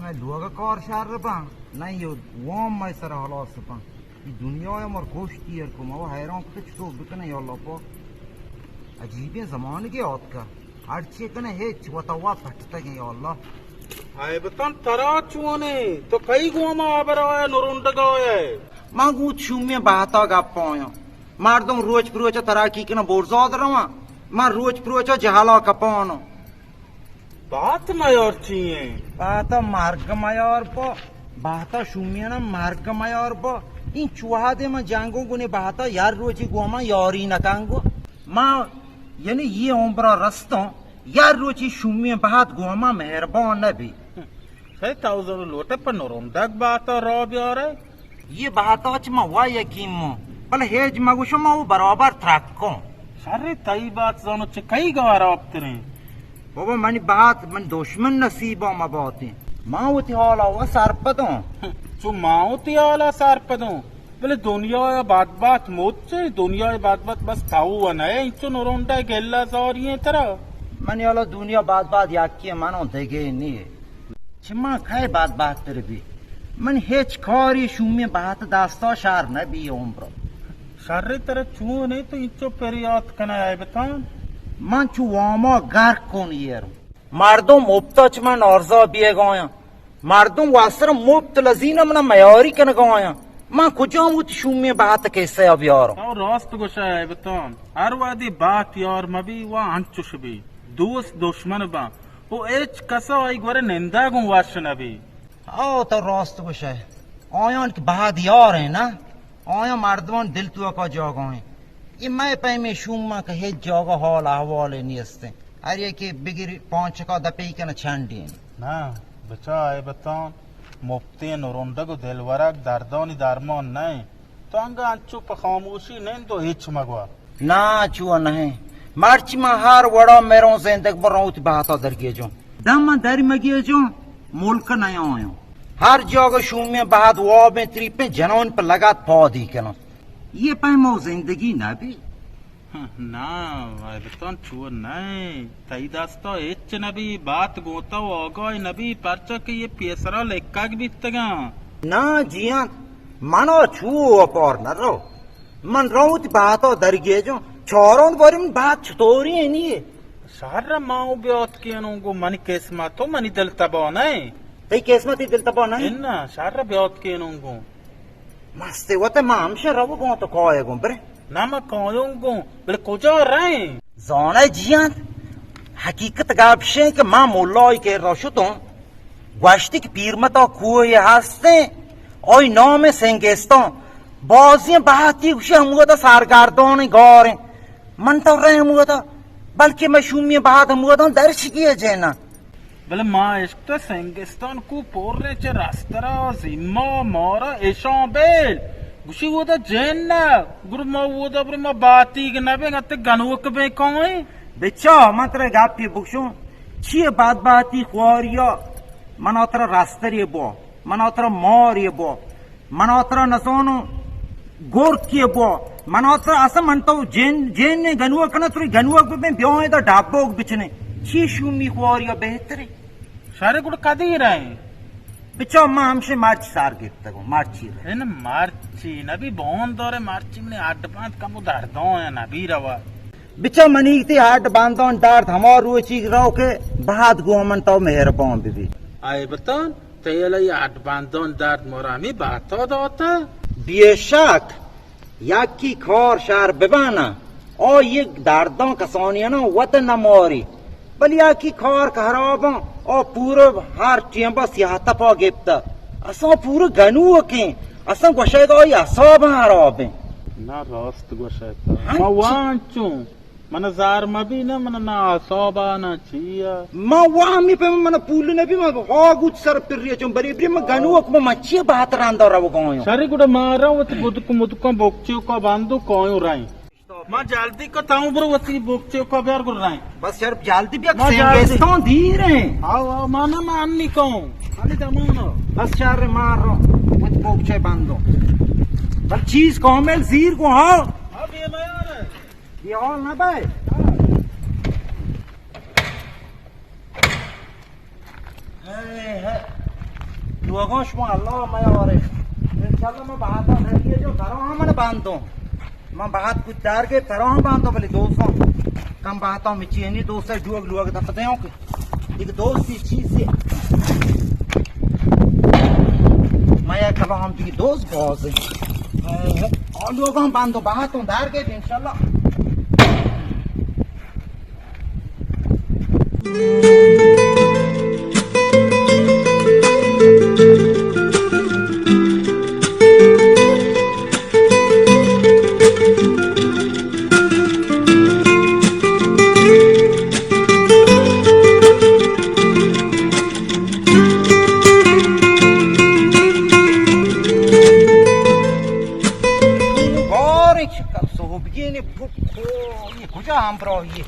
مئے لوگ کار شر بان، نہ یہ وام مئے سر حلاس بان۔ یہ دنیا مر گوشتی ہر کو، ما حیران کت چطور بکنه یا اللہ پاک۔ عجیبیں زمانگے آتکا۔ ہرچی کنه ہچ وتا وا پٹتگیں یا اللہ۔ اے بتان ترا چونے؟ تو کئی گوما آبر آیا نرونڈگ آیا؟ من گوت شومی بہتا گپ آیا۔ مردم روچ پروچ ترا کی کنه برزاد روان۔ من روچ پروچ جہلا کپانو۔ بات میار چی ہیں؟ بہتا مرگ میار با، بہتا شومیانا مرگ میار با۔ این چوہا دے من جنگوں گنے بہتا یار روچی گو من یاری نکنگو۔ ما یعنی یہ عمرہ رستوں، یار روچی شومی بہت گو ما مہربان نبی۔ ہے تو زر لوٹے پر نرونڈگ بہتا را بیارے۔ یہ بہتا چ ما وا یقین مو، بلے ہیج مگوشو ما وہ برابر ترک کن۔ شر تئی بات زانو چہ کئی گوار آپتریں؟ بابا منی بات من دشمن نصیبا ما باتیں۔ ما وتی حالا و سرپدوں۔ چو ما وتی حالا سرپدوں، بلے دنیا بدبخت مچ، دنیا بدبخت بس تو و نئے، انچو نرونڈا گلہ زاری ہیں ترا۔ منی حالا دنیا بدبخت یکی منو دگے نیے۔ چہ من کئے بدبہتر بی؟ من ہچ کاری شومی بہت دستا شر نبی عمر۔ شر ترا چون ہے تو انچو پریات کنا ہے بتان؟ من چو واما گرک کن ایرم۔ مردم مپتا چہ من ارزا بیگایاں۔ مردم واسر مپت لذین من میاری کنگایاں۔ من کجام وتی شومی بہت کیسے بیارم؟ تو راست گوشہ ہے بتان۔ ہر وادی بات یار مبی و انچوش بی۔ دوست دشمن باں۔ و ہچ کسا آئی گورے نندا گوں وش نبی۔ او تو راست گوشئے۔ آیان کہ بہت یار ہیں نا، آیان مردمان دل توکا جاگا ہیں۔ یہ مئے پیمیں شوم کہ ہچ جاگا حال احوال نیستیں۔ ہر یکی بگری پانچکا دپی کن چنڈی ہیں۔ نا، بچا اے بتان، مپتیں نرونڈگ و دلورگ دردانی درمان نئیں۔ تو انگا انچو پہ خاموشی نند و ہچ مگوا۔ نا، چو نہ۔ مرچی من ہر وڑا مروں زندگ بروں وتی بہتا درگیجوں۔ دم من در مگیجوں، ملک نیایوں۔ ہر جاگہ شومیں بہت وابیں تریپیں جنان پہ لگت پادی کنوں۔ یہ پہ مو زندگی نبی۔ نا، ویلتان چو نئے۔ تئی دستا ہچ نبی، بات گوں تو آگاہ نبی، پرچا کہ یہ پیسرا لکگ بیتگاں۔ نا جیان، منا چو اپار نہ رو۔ من رو وتی بہتا درگیجوں، چاروں باری من بہت چطوری ہے نیے۔ شہر ما بیات کینوں گو منی قسمت تو منی دل تبا نئے۔ تئی قسمت دل تبا نئے؟ انا، شہر بیات کینوں گو۔ مست وت ما ہمشہ رو گوں تو کائے گوں برے۔ نہ ما کایوں گوں، بلے کجا رئیں؟ زانئے جیان، حقیقت گپ شیں کہ ما ملائی کہ را شتوں، گوشتی کہ پیرمتا کوہ ہستیں، آئی نام سنگستان، بازیں بہتی گوشی ہمودا سرگردان گاریں۔ من تو رئیں ہمودا، بلکہ میں شومی بہت ہمودا درشگی جینا۔ بلے ما اشکتا سنگستان کو پورے چہ رسترا زیما مارا اشان بیل۔ گوشی ودا جن نہ۔ گر ما ودا بر ما باتیگ نبیں، گتے گنوک بیں کائیں۔ بچا، من ترا گپی بکشوں۔ چیے بد باتی خواریا؟ منا ترا رستری بو، منا ترا ماری بو۔ من آترا نزانو گورکی بو۔ من آترا اصلا من تو جن، جن نے گنوک نہ، تری گنوک ببین بیایں دا ڈبوک بچنے۔ چی شومی خواریا بہترے؟ شرے گڑ کدی رہے؟ بچا ما ہمشے مرچی سار گپتگو، مرچی رہے۔ ان مرچی نبی بون دورے، مرچی منی ہڈ بند کمو دردان نبی روا۔ بچا منی تی ہڈ بندان درد ہما روچی رو کہ بعد گو من تو مہربان ببی۔ آئے بتان۔ تئی یلہ یہ ہڈ بندان درد مارا ہمے بہتا داتا؟ بے شک، یکی کار شر ببانا، آ یہ دردان کسانیانا وت نماری، بلے یکی کار کہ خراباں، آ پورا ہر ٹیم با سیاہ تپا گپتا، اساں پورا گنوکیں، اساں گوشگ آئی اعصاب خرابیں۔ نہ راست گوشتا۔ ہاں، ما چی؟ وانچوں۔ من زار مبی نہ، من نہ آسابا نہ چیا۔ ما وامی پہ من پول نبی، ما ہاگوت سر پری چون بری بری، ما گنوک ما مچی بہت رندا روگایوں۔ شری گڑا مارا وتی گدک مدکاں بکچے کا بندو کایوں رائیں۔ ما جلدی کا تاؤں برو وتی بکچے کا بیار گر رائیں۔ بس شر جلدی بیا، ما جلدی۔ سنگستان دیر ہیں۔ آو، آو، ما نہ، ما انی کاؤں۔ خالی دمانا۔ بس شر مارو، وتی بکچے بندو۔ بس چیز کامل زیر کو، ہاں۔ ہاں، بے میار ہے۔ بے حال نہ بئے۔ اے ہے۔ ہاں، شما اللہ میارے۔ انشاءاللہ من بہتا نہ کیے جو ترا ہم من باندوں۔ من بہت کچھ دار کے ترا ہم باندوں، بلے دوستاں کم بہتا مچینی دوست ہے، ڈوگ لوگ دپ دے ہوں کہ ایک دوست ہی چیز ہے۔ میں کبا ہم دی دوست باز ہے۔ اور لوگ ہم باندوں، بہتوں دار کے انشاءاللہ۔ باریں چکر سہبگین بکو، یہ کجا ہمراہی؟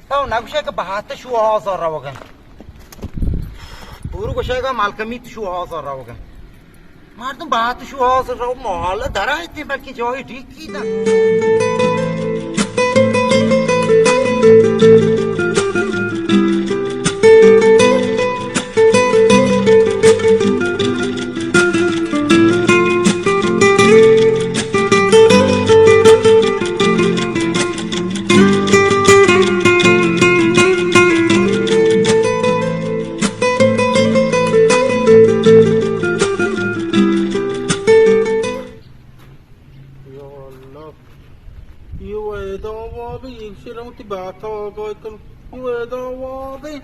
تو نگوشے کہ بہت شوہاز روگن۔ پورو گوشے کہ مالکمیت شوہاز روگن۔ مردم بہت شوہاز رو محال درائیتی، بلکہ جاہی ڈیکی دا۔ یا اللہ، یہ ویدا وابے، یہ شرم تی بات آگاہ کن، یہ ویدا وابے۔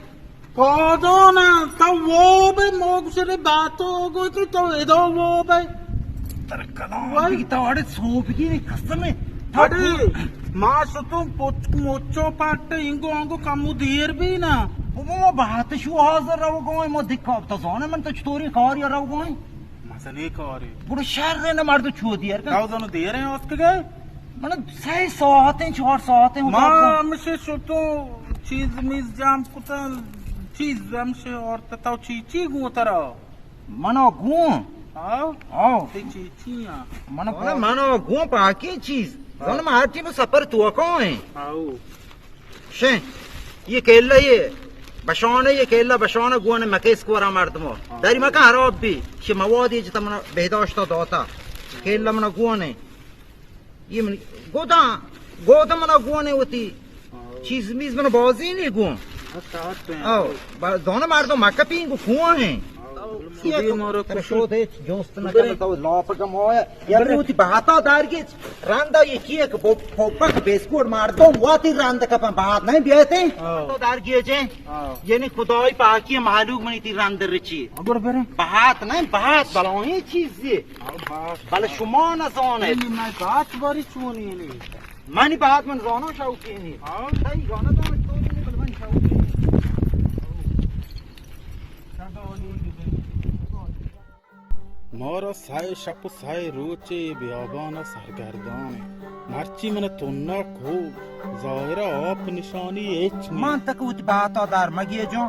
پادانا، تو وابے، موگ شرے بات آگاہ کن، تو ویدا وابے۔ تر کلام وای۔ بی تو اڑے سوبگی قسم ہے۔ اڑے، ما شتوں پچ مچو پاٹ انگو انگو کمو دیر بی نا۔ او بابا، بہت شوہاز روگا ایں، ما دکا تو زانے من تو چطوری کاری روگا ایں۔ مزنی کاری۔ گڑا شر ہے نا، مردو چو دیر کن۔ تو زانو دیر ہیں اس کے گئے؟ من سہ ساعت ہیں، چار ساعت ہیں، ما اتاں۔ ہمشے شتوں چیز میز جام کتا، چیز ہمشے اور تو چی، چی گوں ترا؟ منا گوں؟ آؤ۔ آؤ۔ تی چی، چی ہاں؟ منا، منا گوں پاکی چیز۔ آؤ۔ زانو ما ہر ٹیم سفر تو کائیں۔ آؤ۔ شے، یہ کیلا یہ بشانے، یہ کیلا بشانے گونے مکیس کورا مردمو۔ ہاں۔ داری مکا حراب بی، شے موادی جتا منا بہداشتا داتا۔ کیلا منا گونے۔ یہ من گودا، گودا منا گونے ہوتی۔ ہاں۔ چیز میز منا بازی نہیں گون۔ ہاں، ساعت پہ۔ او، با-، دونوں مردم مکا پینگو کون ہیں؟ ہاں۔ یہ تو مارا تر کچھ شود ہے، جوست نہ برے۔ کرتا ہو، لاپ کم ہویا۔ یا برے۔ تو تی بہتا دار کے رندا یکی ایک پو-، پوپک بسکوٹ مردم واتی رند کپن بہت نہیں بیاتے۔ ہاں۔ تو دار گیجے۔ ہاں۔ یعنی خدای پاکی معلوم منی تی رند رچی۔ ہاں، برے، برے۔ بہت نہیں، بہت بلاہیں چیز یہ۔ ہاں، بہت۔ بلے شما نہ زانے۔ یعنی میں بات باری چونی نہیں۔ منی بہت من زانا شوقی نہیں۔ ہاں۔ صحیح گانا تو تو نہیں، بلے من شوقی نہیں۔ مارا سئے شپ و سئے روچ اے بیابان ء سرگردان ایں۔ مرچی من تنک ہو، ظاہر ء آپ نشانی ہچ نی۔ من تک وتی بہتا در مگی جون،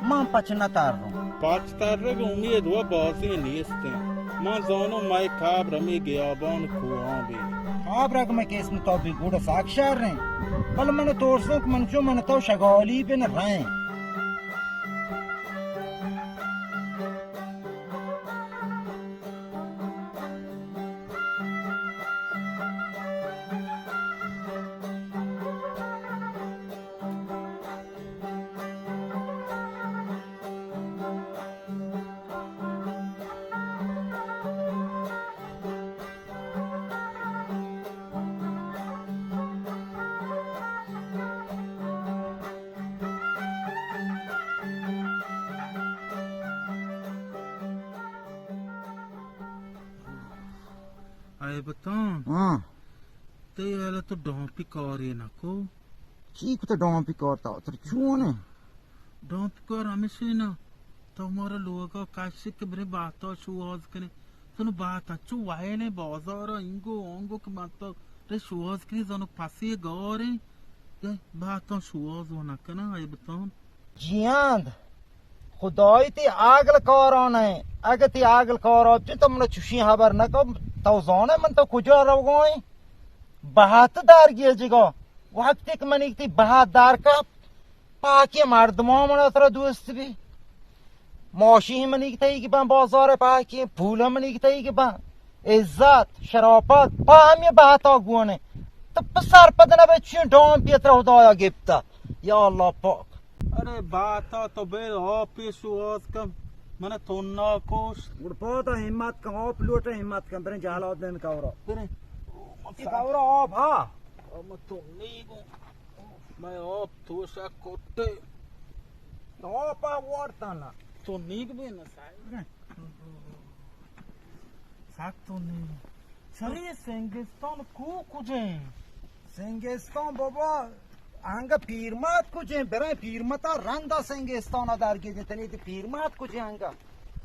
من پچ نہ تروں۔ پچ ترگ امید و بازی نیست ایں۔ من زانوں مئے قبر ہمے گیابان کوہاں بی۔ قبر اگہ مئے قسمت ء بی گڑا سک شر ایں۔ بلے من ترسوں کہ من چو من تو شگالی بن رہیں۔ اے بتاں۔ ہاں۔ تئی حالا تو ڈانپی کارے نہ کو۔ چی کتا ڈانپی کار تا؟ تر چون ہے؟ ڈانپی کار ہمیشہ نا۔ تو ہمارا لوگا کاشی کہ برے باتا شوہاز کنے۔ تنو باتا چو وائلے بازارا انگو آنگو کہ من تو رے شوہاز کنے زانو پسی گارے۔ باتاں شوہاز و نہ کنا، اے بتاں۔ جیاند، خدای تی عقل کاران ایں۔ اگہ تی عقل کار آپچی تو من چوشیں حبر نہ کن۔ تو زانے من تو کجا روگا ایں؟ بہت دار گیجگا۔ وقتی کہ من ایک تی بہت دار کپ، پاکی مردمان من ترا دوست بی۔ ماشین منی گتئی کہ بان، بازار پاکی، پول منی گتئی کہ بان، عزت، شرافت، پا ہمیں بہتا گونے. تو پہ سرپد نہ بے، چون ڈام پیتر خدایا گپتا. یا اللہ پاک. ارے بہتا تو بے، آپی شواز کم، من تو نہ کوش. گڑ پادا ہمت کن، آپ لوٹے ہمت کن، بریں جہلا دیں کورا. بریں. اے کورا آپ ہا. من تو نہیں گو. میں آپ تو شک کرتے. آپ آ وارتا نا. تو نیک بے نا صاحب. سک تو نیک. سری سنگستان کو کجیں؟ سنگستان بابا، انگا پیرمات کجیں؟ برای پیرمتا رندا سنگستان در گیجیں. تنی تی پیرمات کجیں انگا؟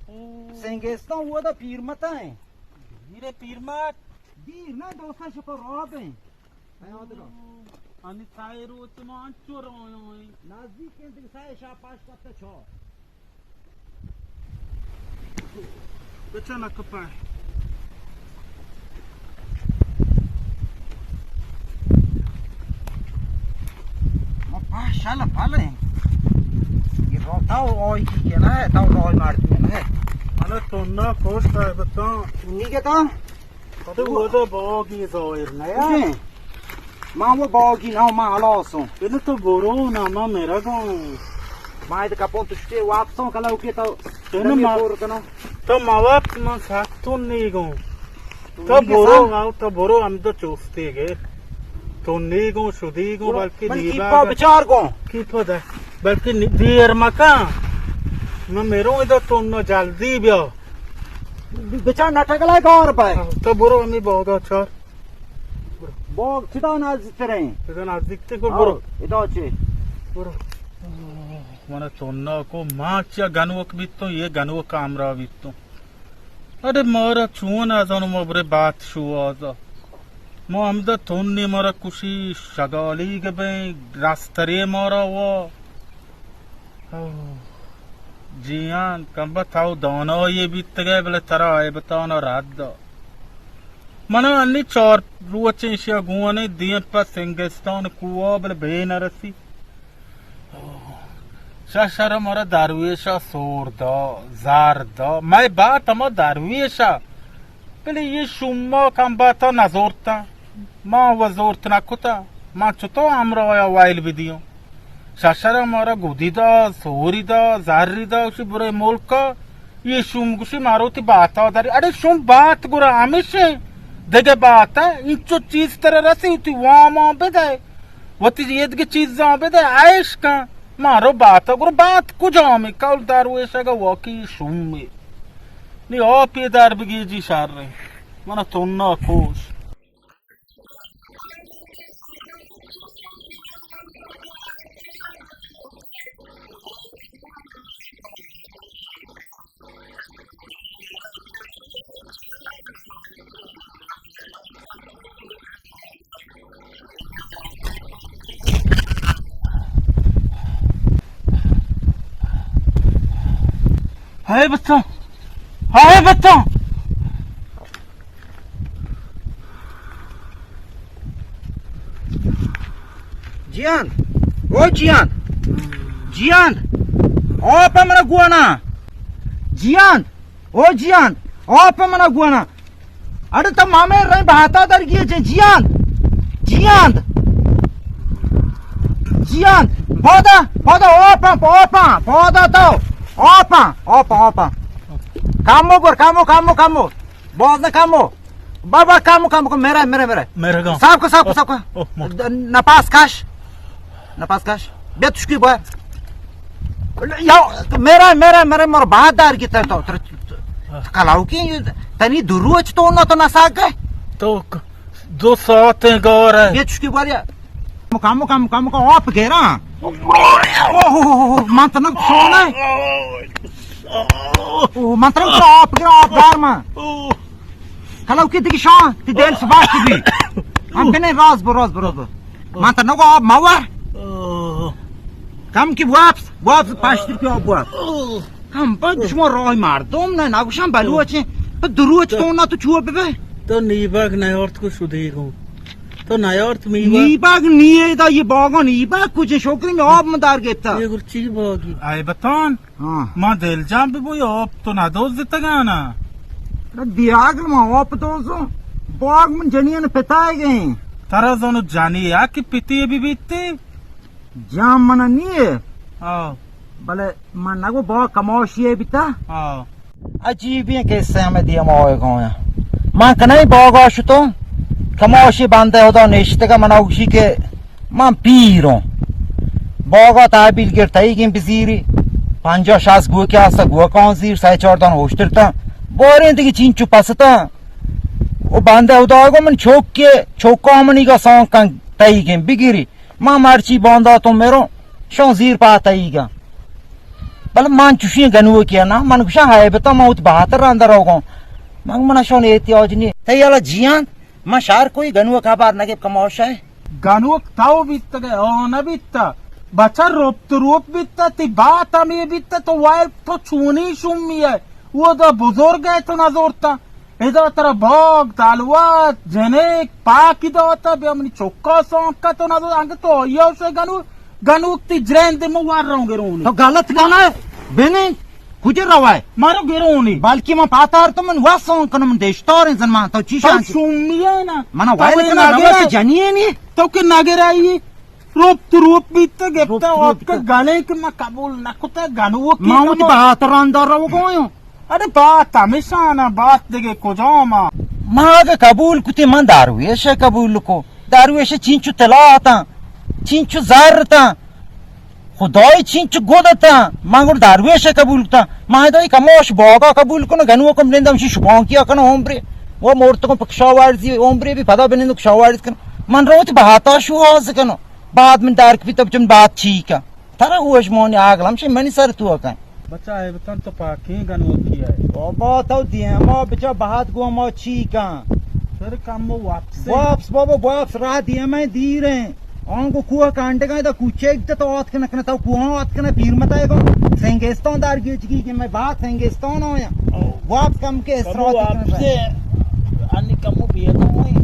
او. سنگستان وہ دا پیرمتا ہیں. میرے پیرمات. دیر نہ، دو سه شپا راه بیں. آنی سئے روچ ما انچو رویاں. نزدیک انت کہ سئے شپ، پنچ شپ تا چار. بچا نہ کپا. ما پاشا لپالیں. یہ روتا ہو آئی کی کنا ہے، تا آئی مارتی ہے. انا تو نہ کوشتا ہے بتا. نہیں کہتا؟ تو وہ تو باغی ظاہر نہ ہے. کجیں؟ ما وہ باغی نہ، ما ہلاسوں. بلے تو برو نا، ما میرا گاؤں. ما اد کپون تشتے واپسوں کلا اوکے تو. بلے ما پور کنو. تو ما وقت ما ساتھ تو نہیں گاؤں. تو تو نہیں برو سام. آؤ، تو برو، ہم تو چوستے گئے. تو نہیں گاؤں، شدی گاؤں، برو. بلکہ من نہیں کی باغ پا بچار گاؤں. کی پا دے. بلکہ نی-، دیر مکان. ما میروں ادھر تو نہ جلدی بیا. بچار نہ ٹکلا گور پہ. تو برو ہمیں باغا چار. باغ چدا نزدیکتر ہیں. چدا نزدیکتر کو آؤ، برو. ادا چے؟ برو. من تو نہ کو ما چیا گنوک بیتوں، یہ گنوک ہمراہ بیتوں. ارے مارا چون ازانو ما برے بات شوازا. ما ہمدا تونی مارا کشی شگالی گبیں راسترے مارا وا. اوہ، جیان، کمبا تاو دانایی بیتگئے، بلے ترا عیبتان رد دا. منا انی چار روچ ایشیا گونے دیم پہ سنگستان کوہ، بلے بے نرسی. اوہ، ششر مارا درویشا سور دا، زر دا. مئے بات ہما درویشا. بلے یہ شما کمباتا نزورتا. ما و زورت نکتا. ما چطور ہمراہ ویل بدیوں؟ ششر مارا گودی دا، سوری دا، زری دا، اسی برے ملکا. یہ شوم گوشی مارو تی باتا داری. اڑے شوم بات گرا ہمیشہ دگہ بات ہے. انچو چیز ترا رسی تی واما بدے. وتی یہ دگہ چیزاں بدے، عیش کن. مارو بات گرا بات کجا ہمیں کول درویش اگا واقعی شوم میں. نی آپی در بگی جی شر رہے. منا تو نہ کوش. ہائے بچہ، ہائے بچہ. جیان، او جیان، جیان، او پہ منا گوانا، جیان، او جیان، او پہ منا گوانا. اڑے تو مامے رہی بہتا در گیے جے جیان، جیان، جیان، پودا، پودا، او پا، او پا، پودا تو، او پا، او پا، او پا. کامو گر، کامو، کامو، کامو. باز نہ کمو. بابا کمو کمو کمو، میرا، میرا، میرا. میرا گاؤں. صاف کو، صاف کو، اوہ، صاف کو. اوہ، مو. نپاس کش. نپاس کش. بیا تشکی بوار. یا، میرا، میرا، میرا، مر بہت دار کی تر تو. تر-، ہاں. کلاو کی تنی دو روچ تو نہ تو نہ ساگ گئے. تو ک-، دو ساعت گور ہے. بیا تشکی بوار یا. کمو کمو کمو کمو آپ گیرا. اوہ، اوہ، اوہ، اوہ، من تنگ سونے. اوہ، من تنگ آپ گیرا، آپ گار من. کلو کی دیگه شان، تی دل سباش بی. من بنه راز بر، راز بر، راز بر. من تنگ آپ مور. کم کی واپس، واپس پاشتر کی آپ واپس. کم پا شما راه مردم نه، نگوشم بلوچه. په دروچ تو نه تو چوه ببه. تو نیبگ نیارت کو شدی گو. تو نیارت میوہ؟ نیبگ نیے دا، یہ باغان نیبگ کجے؟ شکر میں آپ مدار گیتا۔ یہ گرچی باغی۔ اے بتان۔ ہاں۔ ما دل جان ببو، یہ آپ تو ندوزتگانا۔ ارے بیاگل ما آپ دوزو۔ باغ من جنین پتائے گئے۔ ترا زانو جنی یا کہ پتی بی بیتی؟ جان من نیے۔ ہاں۔ بلے من نگو با کماشی بیتا۔ ہاں۔ عجیبیں قصہ ہمیں دیما آئے گایا۔ من کنائی باغا شتو، کماشی بندے ہدا نشتگا، من اوشی کہ من پیروں۔ باغا تحویل گر تئیگیں بزیری، پنجاہ شصت گوکے آستا گوکاں زیر، سئے چار دان ہوشترتا۔ باریں دیگه چینچو پستا۔ او بندے ہدا گو من چوکے، چوکا منی گا سان کن تئیگیں بگیری۔ ما مرچی بانداتوں میروں، شون زیر پاتئیگا۔ بلے من چوشیں گنوکے نا، من گوشاں ہیبتا من وت بہتر رندا روگاں۔ من، من شون احتیاج نی۔ تئی حالا جیان، من شہر کوئی گنوک خبر نگپ کماشے۔ گنوک تو بیتگے، آ نبیتا۔ بچا روپ تو روپ بیتا، تی بات ہمے بیتا، تو وائل تو چونی شومی ہے۔ او دا بزرگ ہے تو نزورتا۔ ادا ترا باگ، تلوت، جنک، پاکی داتا، بیا منی چکا سانکا تو نزو، انگہ تو آیا شے گنو، گنوک تی جرین دے مو ور رہوں گرونی۔ تو غلط کنا ہے، بنی، کجا روائے؟ مارو گرونی۔ بلکہ من پاتار تو من واسون کنم، من دیشتاریں زن من تو چی تو شان چی؟ شومی ہے نا۔ منا تو وائل کنا نگرے۔ روت جنی ہے نی۔ تو کہ نگرائی؟ روپ تو روپ بیت گپتا روپ تو وقت روپ۔ گلے کہ ما قبول نکتا گنوکی ما وتی کما۔ بہاتران دار رو گویوں۔ ارے بات ہمیشہ نا، بات دگہ کجام آ؟ ما اگہ قبول کتی، من درویش قبول کو۔ درویش چینچو طلا اتاں، چینچو زر اتاں، خدای چینچو گد اتاں۔ من گڑ درویش قبول کتاں۔ من دای کماش باغا قبول کنو، گنوکم نندم شی شپانکی کنو عمرے۔ و مورتکم پکشاورزی عمرے بھی پدا بنندو کشاورز کنو۔ من روت بہاتا شوہاز کنو۔ بعد من درک بیتہ بچن بعد چی کن۔ ترا ہوش مونی آگل ہمشی منی سر تو کن۔ بچا اے بتن تو پاکیں گنوکی ئے۔ بابا تو دیما بچا بہت گو ما چی کن۔ پھر کم واپس۔ واپس بابا واپس راہ دیما دیریں۔ آنگو کوہ کانڈگا دا کوچے ایک تو آت کن کن تو کوہ آت کن پیر متا کو سنگستان دار گیچ کی کہ میں بات سنگستان آیا۔ واپس کم کے کمو اسرات واپس انی کمو بیگا ہوئی۔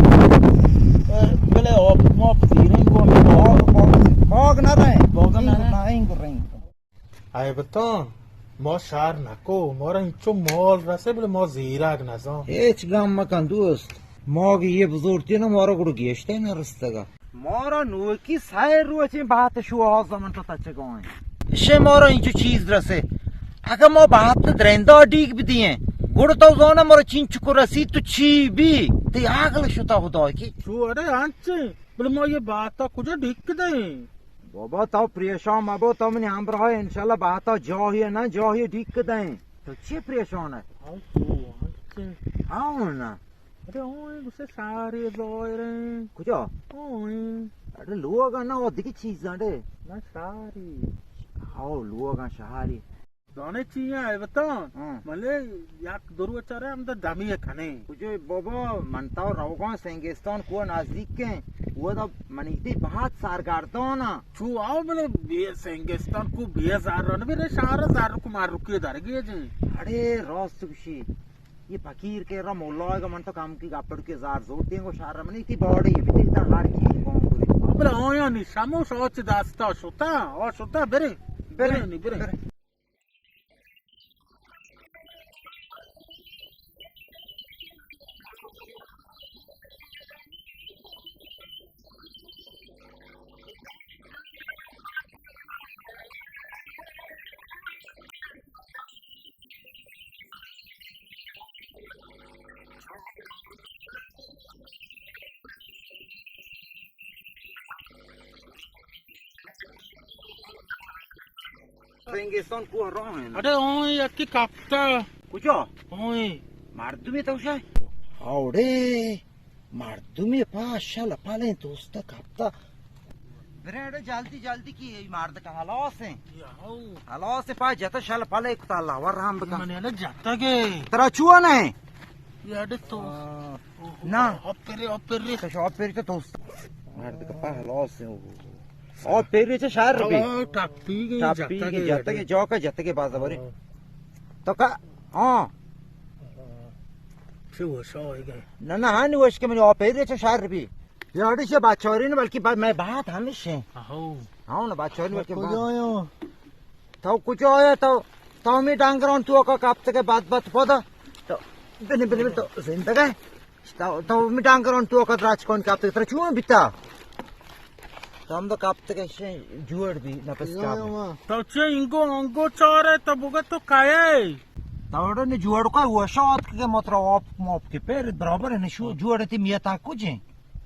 بلے آپ، ما پذیریں گو ہمیں باغ، باغ، باغ نہ رہے۔ باغ نہ رہے۔ نہ، این کو رہے۔ اے بتان، ما شہر نکو، مارا انچو مال رسے، بلے ما زیرگ نزان۔ ہیچ گم مکن دوست۔ ما کہ یہ بزورتی نا، مارا گڑو گیشتے نہ رستگا۔ مارا نوکی سئے روچیں بہت شوہاز من تو تچگائیں۔ اشے مارا انچو چیز رسے۔ اگہ ما بہت درندہ ڈیک بدییں، گڑ تو زانا مارا چینچکو رسی تو چی بی؟ تی عقل شتا خدا کی۔ چو ارے انچیں، بلے ما یہ بہتا کجا ڈیک دیں؟ بابا تو پریشان مبو، تو منی ہمراہ انشاءاللہ بہتا جاہی نہ جاہی ڈیک دیں۔ تو چی پریشان ہے؟ ہاں تو انچیں۔ ہاں نا۔ ارے اوئیں گوشے شہری ظاہریں۔ کجا؟ اوئیں۔ ارے لوگ نا، او دگہ چیز اڑے۔ نہ شہری۔ ہاو لوگ شہری۔ دانے چی اے بتان؟ ہاں۔ ملے یک دو روچ ارے ہم دمی کنے۔ کجا بابا، من تو روگاں سنگستان کو نزدیک کن۔ وہ دا منی دی بہت سرگردان۔ چو آو بلے بے سنگستان کو بے زر نہ بے شہر زر کو مار رکی در گیجیں۔ ارے راست گوشی۔ یہ فقیر کے را مولا ہے، من تو کم کی گپڑ کے زار زور دیں گو شہر منی تی باڑی ہے، بیتی تا ہر چیز کون کوئی۔ بلے آیا نی شمو شوچ دستا شتا، آ شتا برے۔ برے، برے نی برے۔ برے۔ سنگستان کوہ راہ ہیں نا؟ اڑے اوئیں یکی کپتا۔ کجا؟ اوئیں۔ مردمی تو شے؟ اوڑے۔ مردمی پا شل پلیں دوست کپتا۔ برے اڑے جلدی جلدی کی، اے مرد کا ہلاس ہیں۔ ہلاس پا جتا شل پلے کتا، اللہ ور رحم بکن۔ من نے جتا گے۔ ترا چوا نہیں؟ یہ اڑے تو۔ آہ۔ نا۔ اپرے، اپرے۔ کش اپرے تو دوست۔ مرد کا پا ہلاس ہیں۔ او پیری چہ شہر بی۔ او، ٹپی گئی، ٹپی جتگے۔ گئی، جتگے، جوکا جتگے باز بری۔ ہاں۔ تو کا، ہاں۔ چہ وشا ہوئی گئے۔ نہ، نہ، ہانی وش کہ منی او پیری چہ شہر بی۔ یاڑی چہ بچاری نہ، بلکہ با-، مئے بات ہمیش ہیں۔ ہاں نہ، بچاری بلکہ بات۔ تو کجا آیا؟ تو، تو می ڈنگران تو کا کپتگے بد بد پدا۔ تو بنی، بنی، بنی، تو زندگے۔ تو، تو می ڈنگران تو کا دراچ کون کپتگے، ترا چون بیتا؟ تو ہم تو کپتگے شے جوڑ بی نفس کپتگے۔ تو چے انگو انگو چارے، تو بگا تو کئے؟ تو نے جوڑ کا وشات کے متر آپ ماپ کے پیر برابر ہے، نشو جوڑ تی میتا کجے؟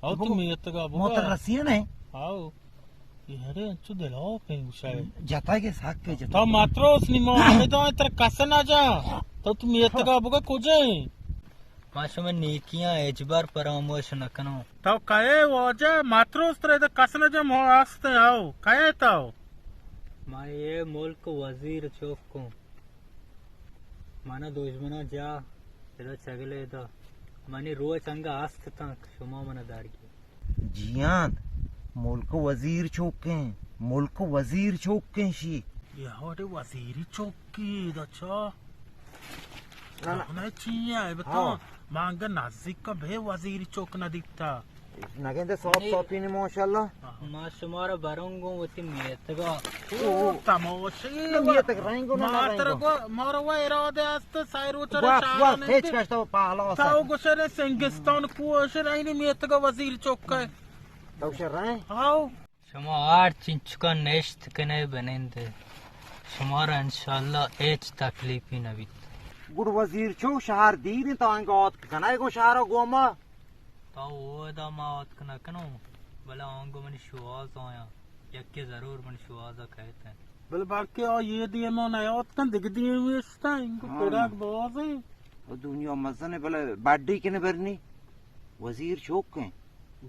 او تو میتگا بگا۔ متر رسیے نہیں۔ آؤ۔ اے ہرے انچو دلاپ ہیں گوشائے۔ جتا کے ساک کے جتا۔ تو ماتروس نی، ما ہمیں تو تر کس نہ جا۔ تو تو میتگا بگا کجے؟ ما شما نیکیاں ہچبر پراموش نہ کنوں۔ تو کئے واجہ؟ ماتروس ترے تو کس نہ جا، ما آستے آؤ۔ کئے تو؟ ما یہ ملک وزیر چوک کوں۔ منا دژمنا جا ادا چگلے دا۔ منی روچ انگا است تنک شما منا دارگی۔ جیان، ملک وزیر چوکیں، ملک وزیر چوکیں شی۔ یہ وڑے وزیری چوکی دا چا؟ نہ، نہ۔ نہ، چی ہے بتا؟ ہاں۔ مانگا نزدیک کا بے وزیری چوک نہ دیتا۔ نگندے صاف صافی نی ماشاءاللہ۔ ما شمارا بروں گوں وتی میتگا۔ او، تماشی۔ میتگ رنگو نہ ما رنگو۔ ترا گو، مارا وہ ارادہ است، سائے روچ را بس، شاعر بس، نہیں ہیچ تے۔ کشتا وہ پہلا تا سا۔ وہ گوشے رے سنگستان کو، شر اینی میتگا وزیر چوک ہے۔ تو شر رہے؟ آؤ۔ شما ہر چنچکا نشت کنے بنندے۔ شمارا انشاءاللہ ہیچ تکلیفی نبیت۔ گڑ وزیر چوک شہر دیر انت، آنگا آتک کنائے گو شہر گوما۔ تا اودا ما آتک نہ کنوں، بلے آنگو منی شوہاز آیاں، یکے ضرور منی شوہازا کہت ہیں۔ بلے بلکہ آ یہ دیما نیاتکن، دگہ دیما اشتن، انگو ہاں۔ پڑاک باز ہیں۔ و دنیا مزن ہے، بلے بڈی کنے برنی، وزیر چوک ہیں۔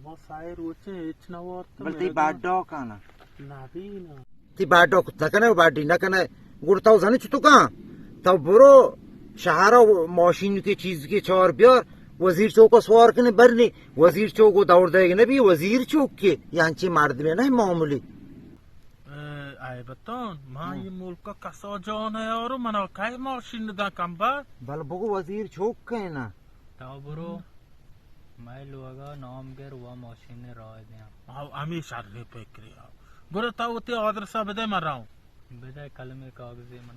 ما سائے روچے ہچ نہ وارت بلے تئی میرے بڈا کانا۔ نہ بھی نہ۔ تی باڈا کت نہ کنے، باڈی نہ کنے۔ گڑ تو زنی چتو کن؟ تو برو شہر ماشین کے چیز کے چار بیار، وزیر چوک سوار کنے برنی۔ وزیر چوک دور دے نہ بی، وزیر چوک کے، یعنی چی مردمے نہ معمولی۔ اے، اے بتان، ما ہاں۔ یہ ملک کسا جان ہے اور منا کئی ماشین دا کمبا۔ بل بگو وزیر چوک کے نا۔ تو برو۔ مئے لوگا نام گر وا ماشین راہ دیاں۔ آؤ، ہمیں شر فکری آؤ۔ گڑا تو وتی آدرسا بدے، من راؤں۔ بدے قلم کاغذے من۔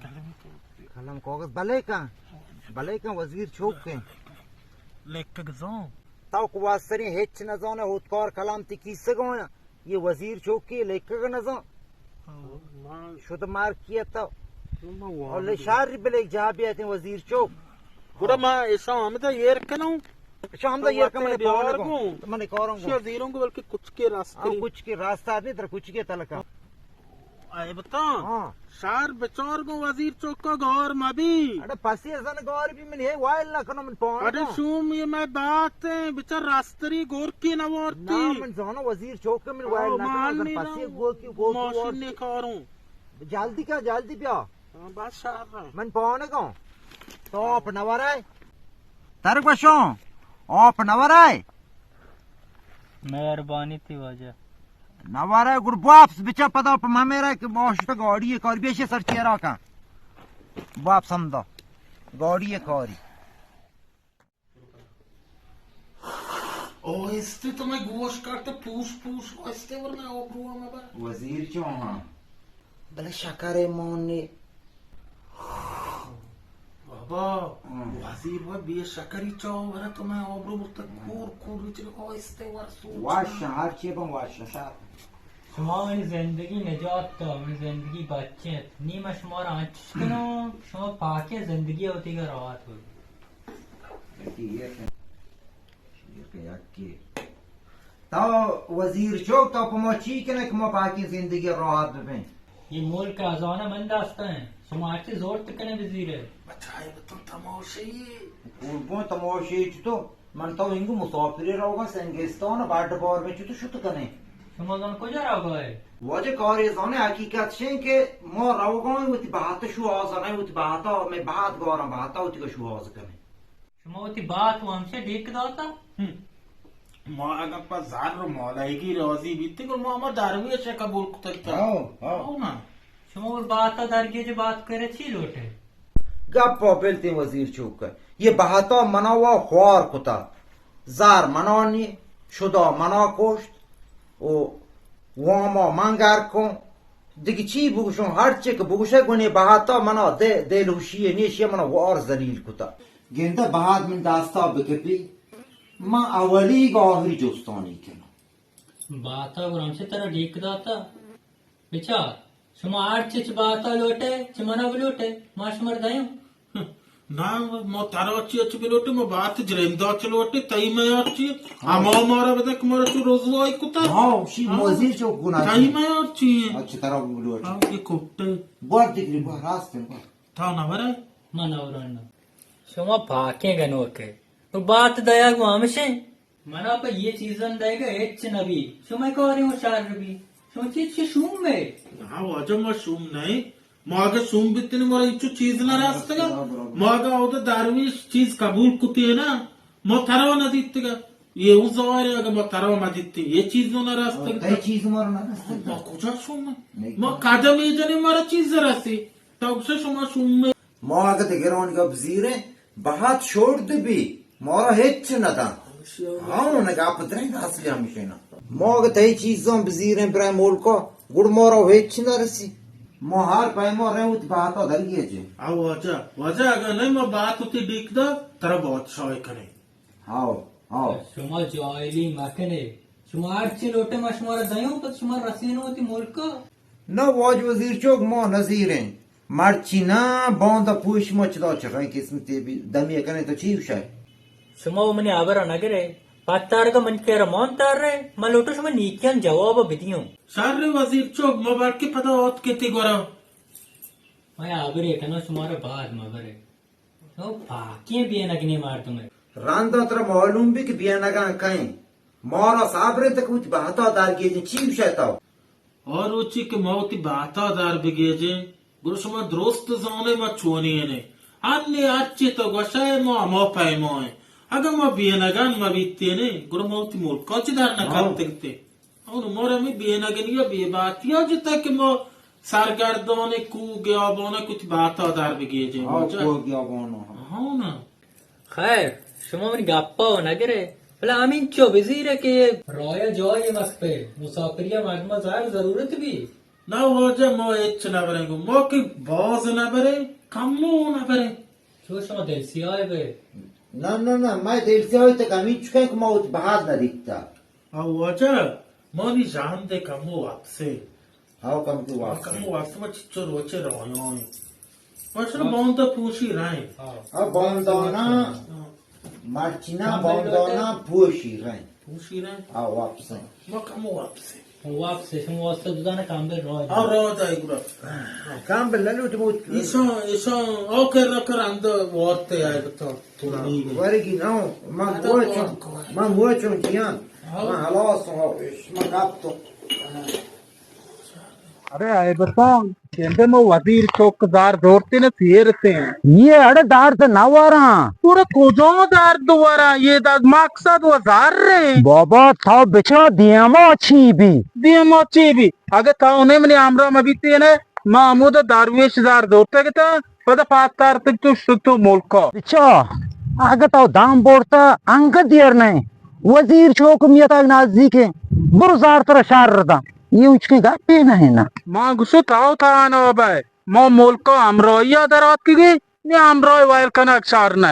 قلم کاغذ بلے کن، بلے کن وزیر چوک کن۔ لکھگ زان۔ تو کو واستری ہچ نہ زانے، ہوتکار کلام تی کیسے گویا۔ یہ وزیر چوکی لیکگ نزان۔ ہاں۔ شد مار کیت تو۔ اللہ شاری بلے جا بیاتیں وزیر چوک۔ گڑا ما ایشاں ہمدا ایر کنوں۔ ایشاں ہمدا ایر کن، من پانے گوں۔ من کاروں گوں۔ شیا زیروں گوں بلکہ کچکے راستہ۔ ہاں، کچکے راستہ نہیں، تر کچکے تلکا۔ اے بتا۔ ہاں۔ شہر بچار گوں وزیر چوکا گار مبی۔ اڑے پسی ازن گار بی من ہے وائل نہ کنو من پانے اڑے گوں۔ شوم یہ میں بات ہیں، بچار راستری گور کی نہ وارتی۔ نا، من زانو وزیر چوک من وائل نہ کنو، ازن پسی گور کی گور ماشین نے کاروں۔ جلدی کا، جلدی بیا۔ ہاں، بس شہر ہے۔ من پانے گوں۔ تو آپ نہ ورائے۔ تر گوشوں، آپ نہ ورائے۔ مہربانی تی واجہ۔ نوارہ گڑ واپس بچا پدا پہ ممیرا کہ ماشتا گاڑی کار بیشے سر چیرا کن۔ واپس ہم دا۔ گاڑی کاری۔ او استے تو میں گوش کرتے پوش پوش، او استے ورنہ او برو ہم با۔ وزیر چون ہاں؟ بلے شکر مان نے۔ بابا، ہاں۔ وزیر و بے شکری چاو ورا تو میں آبرو برتا کور کور چلے آہستے ور سوچ۔ واش، ہر چی بن واش، شر۔ شما منی زندگی نجات تو، منی زندگی بچت۔ نی من شما را انچش کنو، شما پاکیں زندگی ہوتی کا راحت ہو۔ یکی یہ کہ، یہ کہ یکی۔ تو وزیر چوک، تو پہ ما چی کنے کہ ما پاکیں زندگی راحت ببیں؟ یہ ملک ازانہ من دست ہیں، شما ہرچی زورت کنے بزیرے۔ بچائے بتن تماشائی۔ قربان تماشائی چی تو؟ من تو انگو مسافری روگا سنگستان، بڈ بار میں چی تو شت کنے؟ شما زان کجا روگا ہے؟ واجہ کاری زانے حقیقت شیں کہ ما روگا ہیں وتی بہت شو آزانے، وتی بہتا میں بہت گارم، بہتا وتی کا شو آز کنے۔ شما وتی بات و ہمشہ ڈیک داتا؟ ہم۔ ما اگاں پہ زر و مالہیگی راضی بیتیں، گڑا ما ہما درویش ء قبول کتگ تہ۔ How, how. ہاؤ نا۔ شما بات ء درگیج بات کرے چی لوٹے؟ گپ ء بلتیں وزیر چوک ء۔ یہ بہتا منا و خوار کتا۔ زر منا نی، شدا منا کشت و واما من گر کن. دگہ چی بگوشوں؟ ہرچی کہ بگوشے گونے بہتا منا دے، دل ہوشی نیشی منا وار ذلیل کتا. گندہ بہت من دستا بکپی، من اولی گا آخری جستانی کنم. بہتا گرام چہ ترا ڈیک داتا. بچار، شما ہر چی چہ بہتا لوٹے، چہ منا بلوٹے، ما شمار دیم. نا، ما ترا چی چہ بلوٹے، ما بہت جرندا چہ لوٹے، تئی میار چی؟ اما مارا بدے کہ مارا چو رسوائی کتا. ہاں، شی ہاں. موزی چو گناہ تئی چی؟ میار چی؟ اچھا، ترا بلوٹے. ہاں، یہ کٹے. بار دگری، بار راست ہے، بار. تا نہ ورے؟ ما نہ وران. شما پاکیں گنوکے. تو بات دیا گو ہمشیں. منا پہ یہ چیزاں دئیگا ہچ نہ بی. شمئے کارے ہوں شر بی. شما چیز چی شوم بے؟ ہاں واجہ، ما شوم نہ ایں. ما اگہ شوم بیتیں، مارا انچو چیز نہ رستگا. ما اگہ اودا درویش چیز قبول کتی نا، ما ترا نہ دیتگا. یہ اوں ظاہر ہے، اگہ ما ترا نہ دیتیں، یہ چیز نہ رستگا. تئی چیز مارا نہ رستگا. ما کجا شوم ایں؟ ما قدم یہ جنیں مارا چیز رسی. تو گوشے شما شوم بے. ما اگہ دگرانی گپ زیریں، بہت شرد بی، مارا ہچ نہ داں. ہاں، نہ گپ دریں، اصلی ہمیشہ نا. ما اگہ تئی چیزاں بزیریں برای ملکا، گڑ مارا ہچ نہ رسی. ما ہر پیما ریں وتی بہتا درگیجیں. او واجہ، واجہ اگہ نہ ما بہت وتی ڈیک دا، ترا بادشاہ کنیں. ہاو، ہاو. شما جاہلی مکنے. شما ہر چی لوٹے ما شمارا دیوں، پد شما رسینوں وتی ملکا. نہ واجہ وزیر چوک، ما نزیریں. مرچی نہ، باندا پوش ما چدا چرائیں قسمتے بی دمی کنے تو چی گوشے؟ شما و منی ہبرا نگرے. پتارگا من کرا مان تارے، ما لوٹو شما نیکیان جواب بدیوں. شر وزیر چوک، ما بلکہ پدا آتکیں تی گورا. ما ہبرے کنوں، شمارا بعد مبرے. تو پاکیں بے نگنے مردمے. رندا ترا معلوم بی کہ بے نگاں کئیں. مارا صبر انت کہ وتی بہتا در گیجیں، چی گوشے تو؟ اور روچی کہ ما وتی بہتا در بگیجیں، گڑا شما درست زانے ما چونی ایں. انی ہرچی تو گوشے ما ہما پیما ایں. اگہ ما بے نگان ما بیتیں، گڑا ما وتی ملکا چی در نہ ہاں. کپتگتے. اون مور ہمے بے نگنی و بے باتی ء جتا کہ ما سرگردان کوہ گیابان ء کت باتا در بگیجیں. ہاں، واجہ. کوہ گیابان ء. ہاں نا. خیر، شما منی گپا و نگرے، بلے ہمینچو بزیرے کہ رایا جاہے مست پہ مسافری ء مردم ء زر ضرورت بی. نا واجہ، ما ہچ نہ بریں گو، ما کہ باز نہ بریں، کمو نہ بریں. چو شما دل سیاہ بے؟ نہ، نہ، نہ، ما دل سیاہ تک ہمینچکیں کہ ما وت بہت نہ دیتا. او واجہ، مانی جان دے کمو واپسے. ہاو، کم کی واپسے. کمو واپسے، ما چچو روچے رویاں. ما چلو باندا پوشی رائیں. ہاں. ہاں، باندانا، ہاں. مرچینا کم باندانا پوشی رائیں. پوشی رائیں؟ ہاں، واپسے. ما کمو واپسے. واپسے، شما واسطہ دودانا کامبل راہ. ہاں، راہ دائی گرا. کامبل نہ لوٹ موت. ایشان، ایشان، او کر نہ کر اندر وارتے آئے بتا. ورگی نہ، من موچوں، من موچوں جیان. من ہلاس ہوں، من کپتوں. ارے عیبتان، گندے مو وزیر چوک دار دورتے نے سیرتے ہیں. یہ اڑے دار تے نہ وراں. تو کجا دار دوارا؟ یہ داد مقصد و زر رے. بابا، تا بچا دیما چی بی؟ دیما چی بی؟ اگہ تا انہیں منی ہمراہ مبیتے نے، ما ہمودا درویش زار دورتے گتا. پدا پاتارتگ تو شتو ملکا. بچا، اگہ تو دام بورتا، انگہ دیر نہ. وزیر چوک میتگ نزدیکیں. برو زار ترا شر داں. یہ اونچکیں گپے نہ نا. ما گوشو تاو تانا بے. ما ملکا ہمراہی ء در آتکگیں، نی ہمراہ ویل کنگ شر نہ.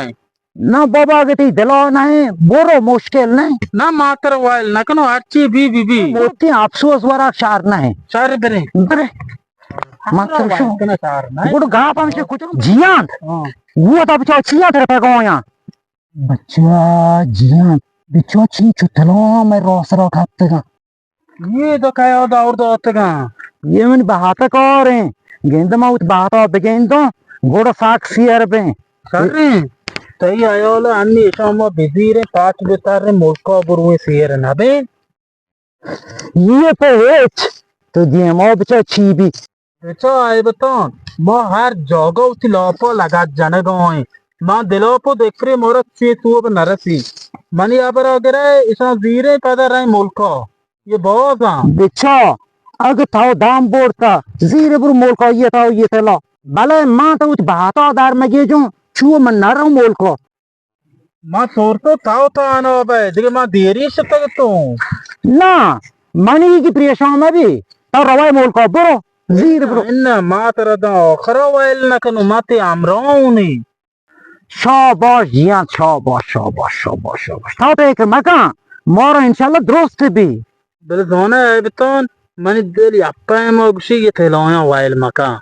نہ بابا، اگہ تئی دلا نہ، برو، مشکل نہ. نہ، ما ترا ویل نہ کنو، ہرچی بی، بی، بی. موتی افسوس ورا شر نہ. شر برے. برے. من ترا شو. گڑا گاپ ہمشہ کجا؟ جیان. ہاں. وہ تا بچا چیا ترا پیغایا؟ بچا جیان. بچا چی چو تلام میں راسرا کپتگا. یہ دو کیا دور داتگا. یہ من بہاتا کاریں. گند ما وت بہاتا بگندوں. گڑا ساک سیر بیں. سریں. تئی حیال انی شما بزیریں پاچ بسریں ملکا برویں سیر نبیں. یہ پہ ہچ، تو دیما بچا چی بی. بچا عیبتان، ما ہر جاگہ وتی لاپا لگت جنگا ایں. ما دلاپ و دکرے مورت چی تو نرسی. منی ابرا گرے، اشان زیریں پدا رہیں ملکا. یہ بازاں. بچا، اگہ تو دام بورتا، زیر برو ملکا، یہ تو یہ تلا. بلے ما تو وتی بہتا در مگیجوں، چو من نروں ملکا. ما سورتو تاو تانا بے، دگہ ما دیری شتگ تو۔ نا، منی کی پریشان مبی، تو روای ملکا برو، زیر برو۔ انہ، ما ترا داں آخرا ویل نہ کنوں، ما تی ہمراہ اونی۔ شاباش جیان، شاباش، شاباش، شاباش، شاباش۔ تو فکر مکن، مارا انشاءاللہ درست بی۔ بلے زانے اے بتان، منی دل یک پیما گوشی یہ تلایاں ویل مکن۔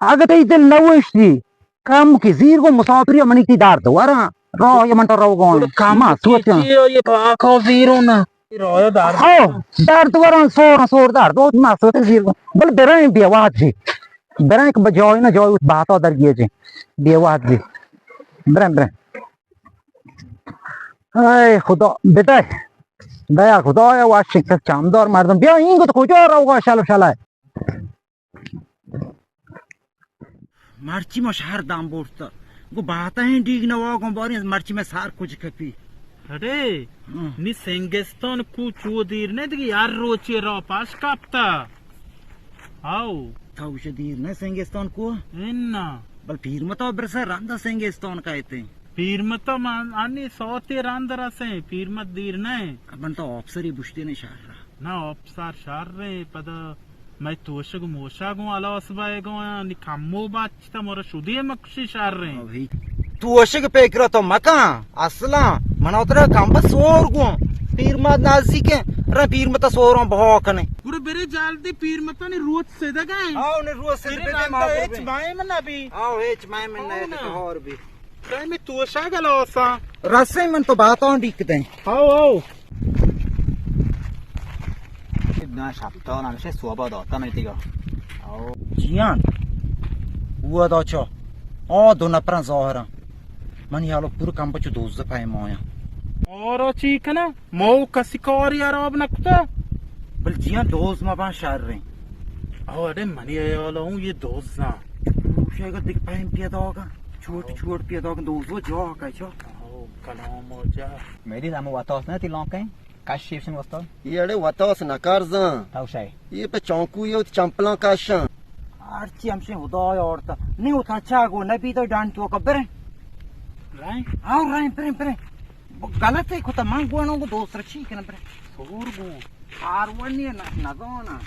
اگہ تئی دل نہ وشتی، کم کہ زیر گوں مسافری منی تی درد وراں، راہ من تو روگاں۔ گڑا کم ما کہ سوچاں۔ چی یہ پاکا زیرو نا۔ راہ درد۔ ہاں، درد وراں، سور، سور درد، او ما سوچ زیر گوں۔ بل برائیں بیا وحد جی۔ برائیں کہ بجای نہ جای باتا در گیے جی۔ بیا وحد جی۔ برائیں، برائیں۔ اے خدا، بدای۔ دیا خدایا واشنگ چمدار مردم۔ بیا اینگو تو کجا روگا شل شلائے۔ مرچی ما شہر دام برت۔ گو باتیں ڈیگ نواگوں باری مرچی میں سار کچھ کپی۔ اڑے، ہاں۔ نی سنگستان کو چو دیر نہ دگی ہر روچے را پاش کپتا۔ آو۔ تا وش دیر نہ سنگستان کو؟ انا۔ بل پیر متا برسا رندا سنگستان کایتے۔ پیر متا من انی سوتے رند رسیں، پیر مت دیر نہ۔ من تو آپسری بشتی نے شہر را۔ نہ، آپسر شر ایں، پدا مئے توشگ موشگ اوں ہلاس بئیگ اوں، نی کمو بچتا مارا شدی مکشی شر ایں۔ او بھئی، توشگ پکرا تو مکن، اصلا من ترا کم بس سور گوں، پیر مت نزدیک ایں، رے پیر مت سوراں بہا کنے۔ گڑا برے جلدی پیر متانی روچ سدگ ایں۔ ہاں، انہیں روچ سد برے بدے رندا ما ہچ بے۔ مائم نبی۔ ہاں، ہچ مائم نہ ہاں نا۔ تو ہور بی۔ کئی میں توشگ ہلاساں۔ رسے من تو باتاں ڈیک دیں۔ آو، آو۔ نا شپتان ہمیشہ صوبہ داتا میں تیگا۔ آو۔ جیان۔ ہوا دا چا۔ آ دو نپراں ظاہراں۔ من یالو پور کم پچو دوزدہ پیمایا۔ اور چی کنا؟ مو کسی کاری عراب نکتا۔ بل جیان دوز ما بان شر ریں۔ او اڑے منی حیال ہوں یہ دوزاں۔ روشے اگر دک پہم پیدا ہوگا۔ چھوٹ چھوٹ پیدا ہوگا دوزو جا کا چا۔ او کلام ہو جا۔ میری دم واتاس نہ تی لانکیں۔ کش شیفشن واسطہ۔ یہ اڑے واتاس نہ کرزاں۔ تاو شای۔ یہ پہ چانکو یہ چمپلاں کشاں۔ ہرچی ہمشے خدا آورتا۔ نہیں ہوتا چا گو نبی تو ڈان تو کبریں۔ رائیں؟ آو رائیں، پریں، پریں۔ غلط ہے، کتا من گوانوں کو دوست رچی کنا پر۔ سور گو۔ آروانی نہ، نہ دونا۔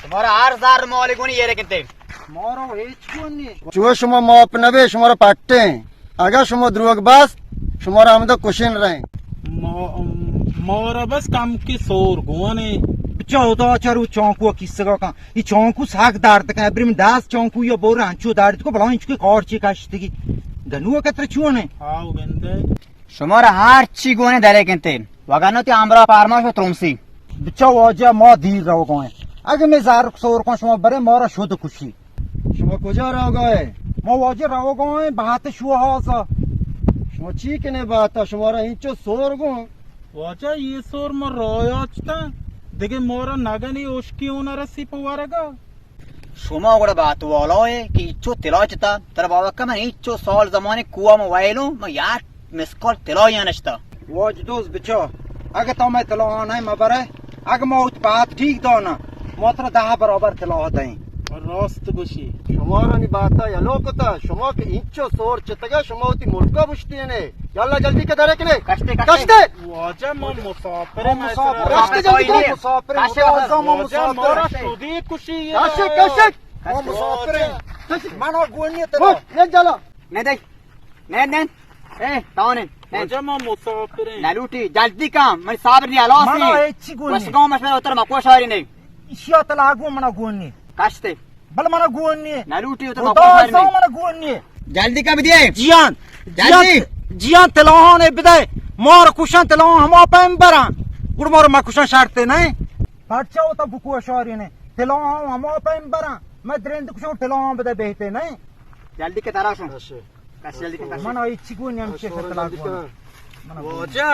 شمارا ہر زار مالگونی یہ رکھتے۔ مارو ہیچ گونی۔ چو شما ماپ نبے، شمارا پٹیں۔ اگر شما دروگ بس، شمارا ہمدا کشن رہیں۔ ما-، مارا بس کم کی سور گونے۔ بچا ہوتا چارو چانکو کیسگا کن۔ ای چانکو ساک درد کن، ابری من دست چانکو یا بور انچو درد کو، بلا انچو کے کار چی کشتگی۔ گنو کتر چونے؟ آو گندے۔ شمارا ہر چی گونے درے کنتے۔ وگنو تی امرا پارماش و ترمسی۔ بچا واجہ ما دیر رو گوئیں۔ اگہ میں زارک سور کن شما برے مارا شد کشی۔ شما کجا رو گوئے؟ ما واجہ رو گوئیں بہت شو ہاسا۔ شما چی کنے بہتا؟ شمارا انچو سور گون؟ واجہ، یہ سور من رایا چتاں، دگہ مورا نگنی اشکی اون رسی پہ ورگا۔ شما گڑا بات والائے کہ ایچو تلا چتا، ترا بابا کہ من ایچو سال زمانے کوام ویلوں، من یار مسکال تلا یا نشتا۔ واج دوست بچا، اگہ تو میں تلا آنائے مبرے، اگہ ما ات بات ٹھیک دانا، ما ترا دہ برابر تلا دیں۔ راست گوشی۔ شمارانی باتا یلو کتا، شما کہ اینچو سور چتگا، شما وتی ملکا بشتینے۔ یلا جلدی کہ درے کنے۔ کشتے، کشتے۔ کشتے۔ واجہ ما مسافر ما مسافر۔ کشتے جلدی کنے۔ مسافر۔ کشتے۔ واجہ ما مسافر۔ شدی کشی۔ کشتے، کشتے۔ ما مسافر۔ کشتے۔ منا گونی ترا۔ نہ جلا۔ نہ دے۔ نہ، نہ۔ اے، تانے۔ واجہ ما مسافر۔ نہ لوٹی، جلدی کام۔ من صابر نی علاس نی۔ منا ہیچی گونی۔ بس گاؤں میں اتر ما کوشاری نہیں۔ اشیا تلا گو منا گونی۔ کشتے۔ بل منا گون نیے۔ نہ لوٹی تو خدا مکوشار سو میں۔ منا گون نیے۔ جلدی کم دیے۔ جیان۔ جلدی۔ جیان، جیان تلاہان بدے۔ مار کشان تلاہان ہما پیم بران۔ گڑ مار مکشان شرطے نہیں۔ پرچا ہوتا بکوشاری نے۔ تلاہان ہما پیم بران۔ میں درند کشان تلاہان بدے بہتے نہیں۔ جلدی کے تلاشوں۔ اچھا۔ کس جلدی کن، کس۔ من آئی چی گون نیم چی شتلا گون۔ واجہ۔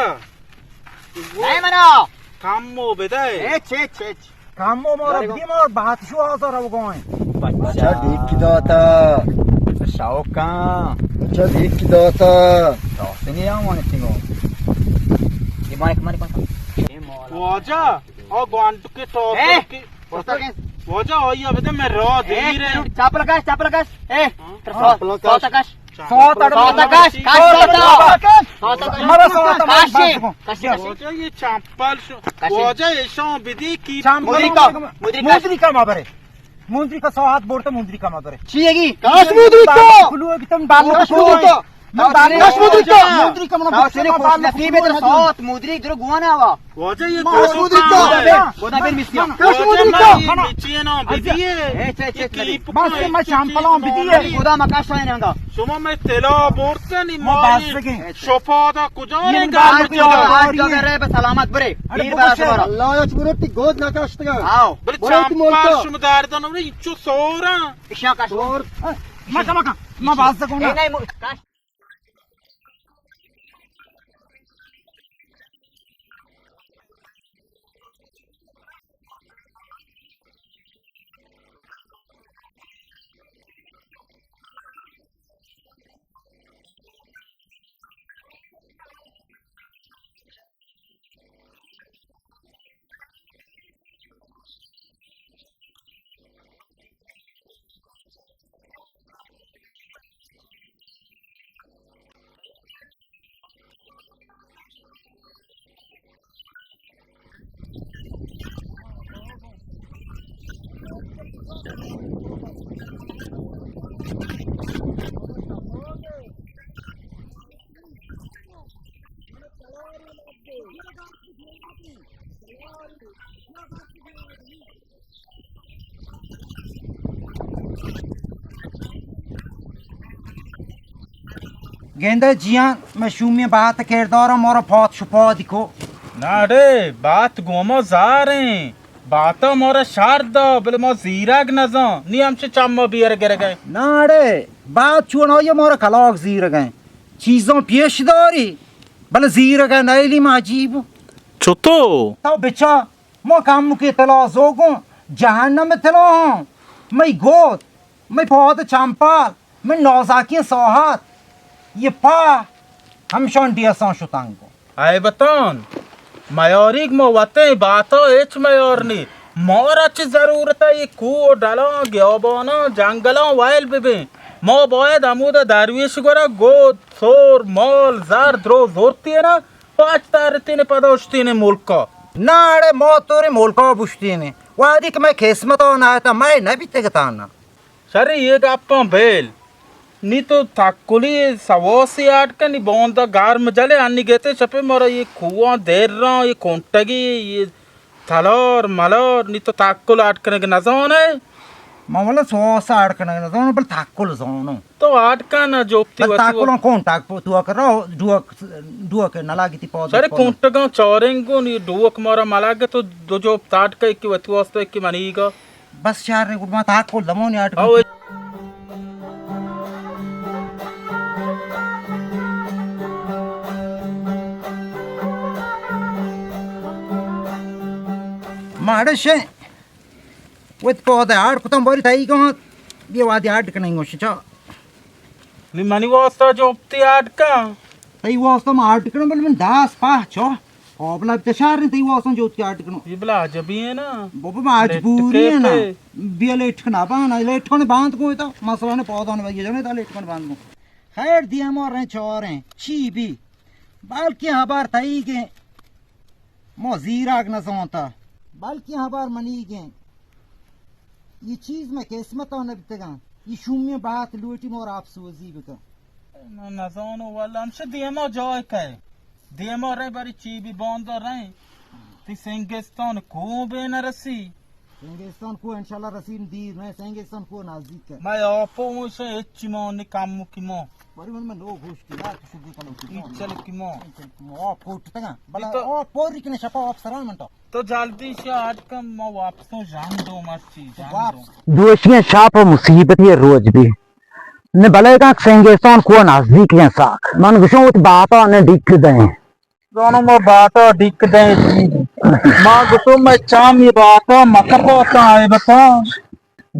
نہیں منا۔ کم مو بدے۔ اچ، اچ، اچ۔ کم مو مارا بدی مار بہت شو آزار او گوئیں۔ بچہ دیکھ کی داتا۔ شوقاں۔ بچہ دیکھ کی داتا۔ راست نہیں آ مانے تینگو۔ یہ مائک مارے پاس۔ واجہ۔ آ گوانڈ کے ٹاپ اے، کی۔ واجہ آئی بدے میں را دیر ہے۔ چاپل کش، چاپل کش۔ اے، ہاں؟ سوتا کش۔ ساعت اڑ ساعت کش، کش ساعت۔ ساعت کش۔ مرا ساعت کش۔ کش، کش۔ واجہ یہ چمپل شو۔ کش۔ واجہ ایشان بدی کی چمپل مدری کا، مدری کا۔ مدری کا ما برے۔ مدری کا ساعت بورتا مدری کا ما برے۔ چی ہے گی؟ کش مدری کا۔ کلو ہے کہ تم بالو کش مدری کا۔ من بالو کش مدری کا۔ مدری کا من بالو نصیب ہے تیرا ساعت مدری درو گوانا ہوا۔ واجہ یہ ما کس مدری کا۔ خدا بیر مسکین۔ کس مدری کا۔ مچینا بدیے۔ اے چے چے۔ بس ما چمپلان بدیے۔ خدا ما کش آئے نہ۔ شما میں تلا بورتے نی ما ماری۔ بس گئے۔ شپادا کجا یہ نے گار گار کجا؟ آج جگہ رہے بس سلامت برے۔ اڑے پیر بابا برا شے۔ سوارا۔ اللہ یا چبرو تی گود نہ کشتگا۔ آؤ۔ بلے برو تی چمپل ملکا۔ شما دار دنو نے انچو سورا۔ اشیا کش۔ سور۔ مکا مکا۔ ما باز کو اے نا۔ نہیں مو-، کش۔ گندے جیان، مئے شومیں بات کردار مارا پاد شپادی کو۔ نہ اڑے، بات گوما زاریں۔ باتا مارا شر دا، بلے ما زیرگ نزان۔ نی ہمچے چما بیر گرگئے۔ نہ اڑے، بات چون آئی مارا کلاگ زیرگئے۔ چیزاں پیش داری، بلے زیرگئے نیلی ما عجیب۔ چطو؟ تو بچا۔ ما کمکے تلا زوگوں، جہنم تلا ہوں۔ مئی گود، مئی پاد چمپال، مئی نازاکیں ساعت، یہ پا ہمشان ڈیسان شتنگوں۔ اے بتان، میاریگ ما وتیں باتا ہچ میار نی۔ مارا چی ضرورت ہے یہ کوہ و ڈلاں، گیاباناں، جنگلاں ویل ببیں۔ ما باید ہمودا درویش گورا گود، سور، مال، زر، درو زورتی نا۔ پاچ تارتین پدا اشتین ملکا۔ نہ اڑے ما توری ملکا بشتین۔ وہدی کہ مئے قسمتا نہ تا مئے نہ بیتگ تانا۔ شری یہ گپاں بیل۔ نی تو تکلی سواسی آٹ کنی بوندا گرم جلے انی گیتے شپے مارا یہ کوہاں دیراں یہ کنٹگی یہ تلار ملار، نی تو تاکل آٹ کنگ نزانے؟ ما ولا سوس آٹ کنگ نزانو، بل تاکل زانو۔ تو آٹ کن نا جوپتی بل وتی تاکل و- کون تاک پو تو کر رو ڈوک، ڈوک نلاگی تی پود سر پود۔ کونٹگاں چارنگو نی ڈوک مارا ملاگ تو دو جوپت آٹ کئی کہ وتی واسطہ کہ منیگا۔ بس چار نے گڈ ما تاکل دمونی آٹ او۔ ماڑے شے وت پود آڑ کتم باری تائی گون بیا وادی آڑ کنیں گوش چا۔ نی منی واسطہ جوپتی آڑ کا۔ تئی واسطہ ما آڑ کنم بل من داس پاہ چو۔ او بلا تشار نہیں تئی واسطہ جوپتی آڑ کنو۔ یہ بلا عجبی ہے نا۔ بابا مجبوری ہے نا۔ بیا لیٹ کنا بانا، لیٹ کنے باند کو تا مسئلہ نے پودان بیا جنے تا لیٹ کنے باند کو۔ خیر دیما رہیں چاریں چی بی، بلکیں ہبر تئیگیں، ما زیراگ نزانتا، بلکیں ہبر منیگیں۔ یہ چیز مئے قسمتا نبتگاں، یہ شومیں بات لوٹی مارا افسوزی بکن۔ من نزانو واللہ، ہمشہ دیما جای کئے، دیما رئے بری چی بی باندا رئے، تی سنگستان کو بے نرسی۔ سنگستان کو انشاءاللہ رسیم دیر نہ، سنگستان کو نزدیک ہے۔ میں آپو ہوں سے ہچی ماں نی کم کی ماں۔ بری من، من لوگ ہوش کی، یار، تو شگو کنو کی ماں۔ چل کی ماں۔ چل کی ماں، آپ کوٹ تگا۔ بلا تو آپ پوری کنے شپا آپ سران من تو۔ تو جلدی سے آج کم ما واپس ہوں جان دو مرچی، جان دو۔ دوشی شاپ مصیبتی روچ بی۔ نے بلے کا سنگستان کو نزدیک ہیں ساک۔ من گشوں وت باتا نے ڈک دیں۔ زانو ما باتا ڈیک دیں۔ ما گوشو میں چام یہ باتا مکپا تا ہے بتا۔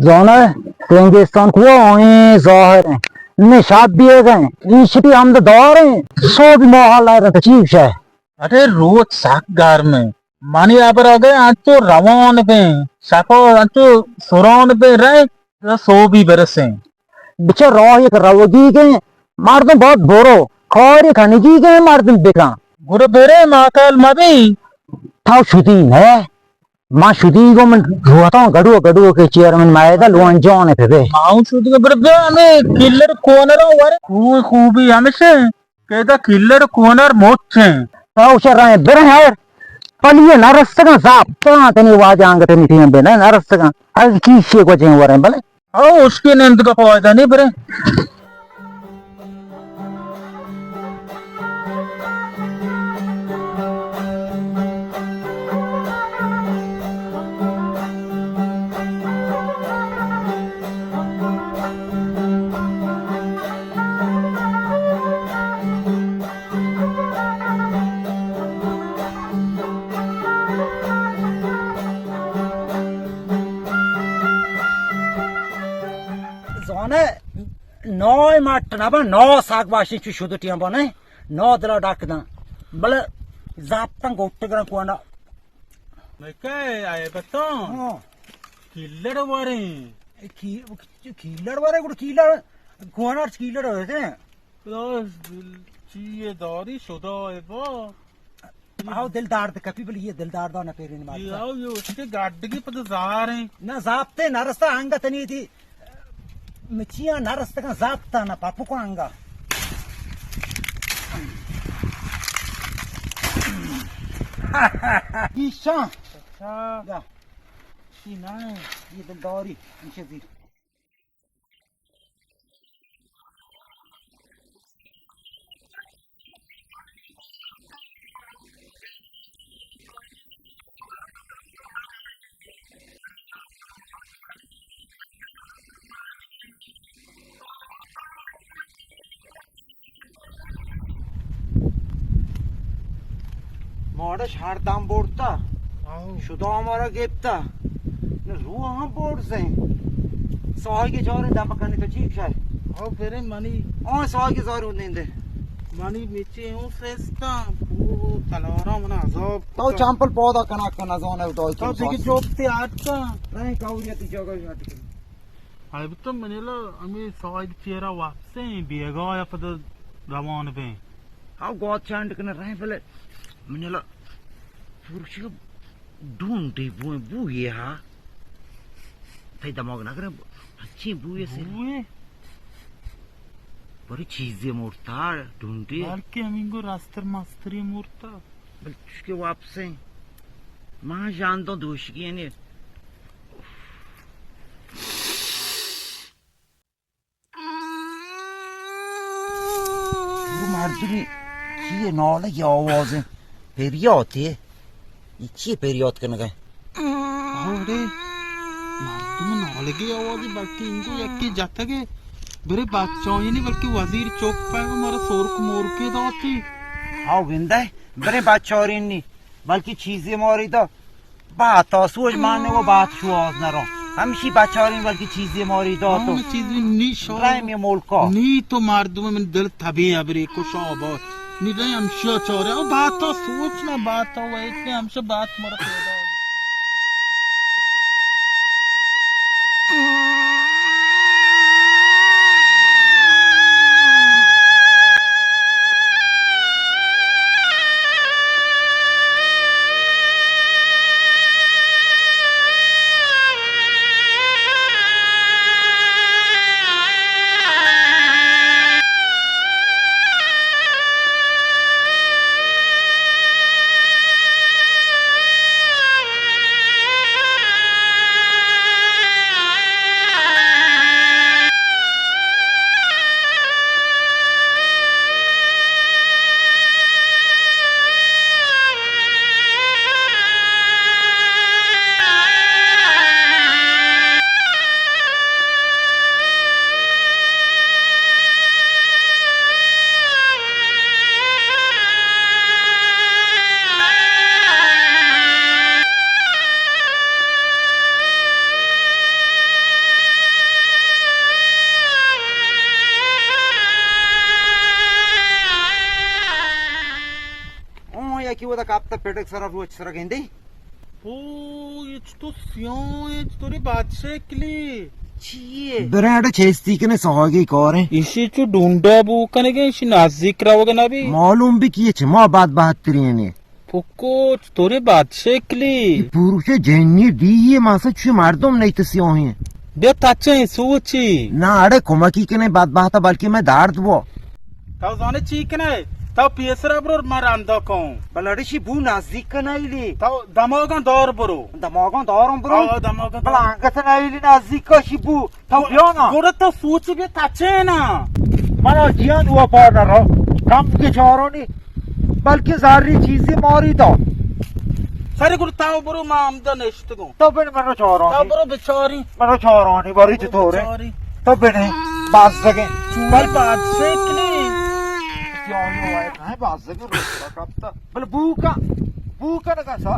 زانو سنگستان کو آئیں ظاہر ہیں۔ نے شب بھی گئے۔ ایشی ہم دار ہیں۔ سو بھی ماحول ہے تو چیز ہے۔ ارے روچ سک گرم ہے۔ منی ابر آگے انچو روان بیں۔ شکو انچو سران بیں رہے۔ سو بھی برسیں۔ بچہ راہ یک روگی گئے۔ مردم بہت برو، کاری کنگی کہ مردم بکن۔ گڑا برے ماکل مبی۔ تو شدی نہ؟ ما شدی گو من روتاں گڑو گڑو کہ چیئرمین مائدہ لوان جان پہ بے۔ ما ہوں شدی گو برے بیا ہمیں کلر کونر ور۔ کوئی خوبی ہمیشہ کہ دا کلر کونر مچ ہیں۔ تو شر رہے برے ہر پلیے نہ رستگاں، زاپ تاں تنی واجہ آنگتے میٹنگ بے نہ رستگاں۔ از کی شے کو جیں وریں بلے۔ او، اشکے نندگا فائدہ نہیں برے۔ زانه نای مٹ نبا، نا ساگ باشی چو شدو ٹیم با نه، نا دلا ڈاک دن. بله زابتن گوٹه گرن کوانا. مکه آیه بتان. ها. کیلڑ واریں. کی-، کیلڑ واریں، گڑا کیلڑ، کوانا کیلڑ واریں. راست دل چیئے داری شدا با. آو دل دارد کپی، بلے یہ دل دارد نہ پیرین مارتا. یہ آو، یہ اس کے گاڈگی پد زہر ہیں. نہ زابتے نہ رستا، انگا تنی دی مچیاں نہ رستگاں، زابتا نہ پاپو کو انگا. ایشاں. اچھا. یا. شی نہ. یہ دل داری، انشے زیر. مارش ہر دم برتا. آہو. شدا مارا گپتا. نہ روح ہم برزیں. ساہی کے چارے دم کنی تو چی کشای؟ آہو، برے منی. آہ، ساہی کے زارو نیندے. منی مچے اوں سستا. او تلارا من عذاب تو کتا. چمپل پودا کنا کنا زانے دای تو تو دیگه جوب تے آٹکا. نہیں، کاوریا تی جگہ آٹکا. البتہ منیلا ہمیں ساید چیرا واپسیں، بیگاہ یا پد روان بیں. ہاں، گوات چانڈ کنے رہیں بلے منیلا پورشی ڈونڈی بوئیں بوئے ہا. تئی دماغ نہ کرے، ہچی بوئے سے. بوئے؟ بری چیزی مورتا ڈونڈی. بلکہ ہمیں گو راستر ماستری مورتا. بل چشکے واپسیں. ما جان دو دوشگی نے. مردمی چیئے نالگی آوازیں، پریاتے. یہ چیئے پریات کنگا؟ آوڑے مردم نالگی آوازی، بلکہ انگو یکی جتگے. برے بچائینی، بلکہ وزیر چوک پہ مارا سورک مورکے داتی. ہاو گندے، برے بچارینی، بلکہ چیزی ماری دا. بات آ سوچ مانے و بات شواز نرو. ہمشی بچارین بلکہ چیزی ماری دا تو. ہم چیزی نی شو. رای می ملکا. نی تو مردم من دل تبی ابری کو شابا. نی رای ہمشی چارے. او بات آ سوچ نہ بات آ ویت نے ہمشی بات مر پیدا. اوں یکی ودا کپتا پٹک سرا روچ سرا گندی. او، یہ چطور سیاہ ہے، چطوری بادشاہ کلی. چی یے؟ بریں اڑے چیستی کنے سہاگی کاریں۔ ایشی چو ڈونڈا بو کنگے، ایشی نزدیک روگ نبی۔ معلوم بی کیے چہ ما بد بہترینی۔ پکو، چطوری بد شکلی؟ پروش جنی ڈی یے ماسا چوی مردم نیت سیاہیں۔ بیا تچیں سوچی۔ نا اڑے کمکی کنے بدبخت بلکہ میں درد بو۔ تو زانے چی کنے؟ تو پیسرا برو، ما رندا کن۔ بلے اڑے شی بو نزدیک کنے ایلی۔ تو دماغاں دار برو۔ دماغاں دارم برو؟ آ، دماغاں دار۔ بلے انگت نہ ایلی نزدیک کا شی بو۔ تو بیا نا۔ گڑا تو سوچ بیا تچے نا۔ منا جیان ہوا پار نہ رہا۔ کم کے چارانی، بلکہ زاری چیزی ماری دا۔ سر گڑا تو برو، ما ہمدا نشتگوں۔ تو بن منا چارانی۔ تو برو بچاری۔ منا چارانی، باری برو چطور ہے؟ بچاری۔ تو بن بازگے۔ چونی بازگے کنی۔ کیا ہوا ہے؟ نہیں بازگے، روز کا کپتا۔ بلے بوکا، بوکا نہ کسا۔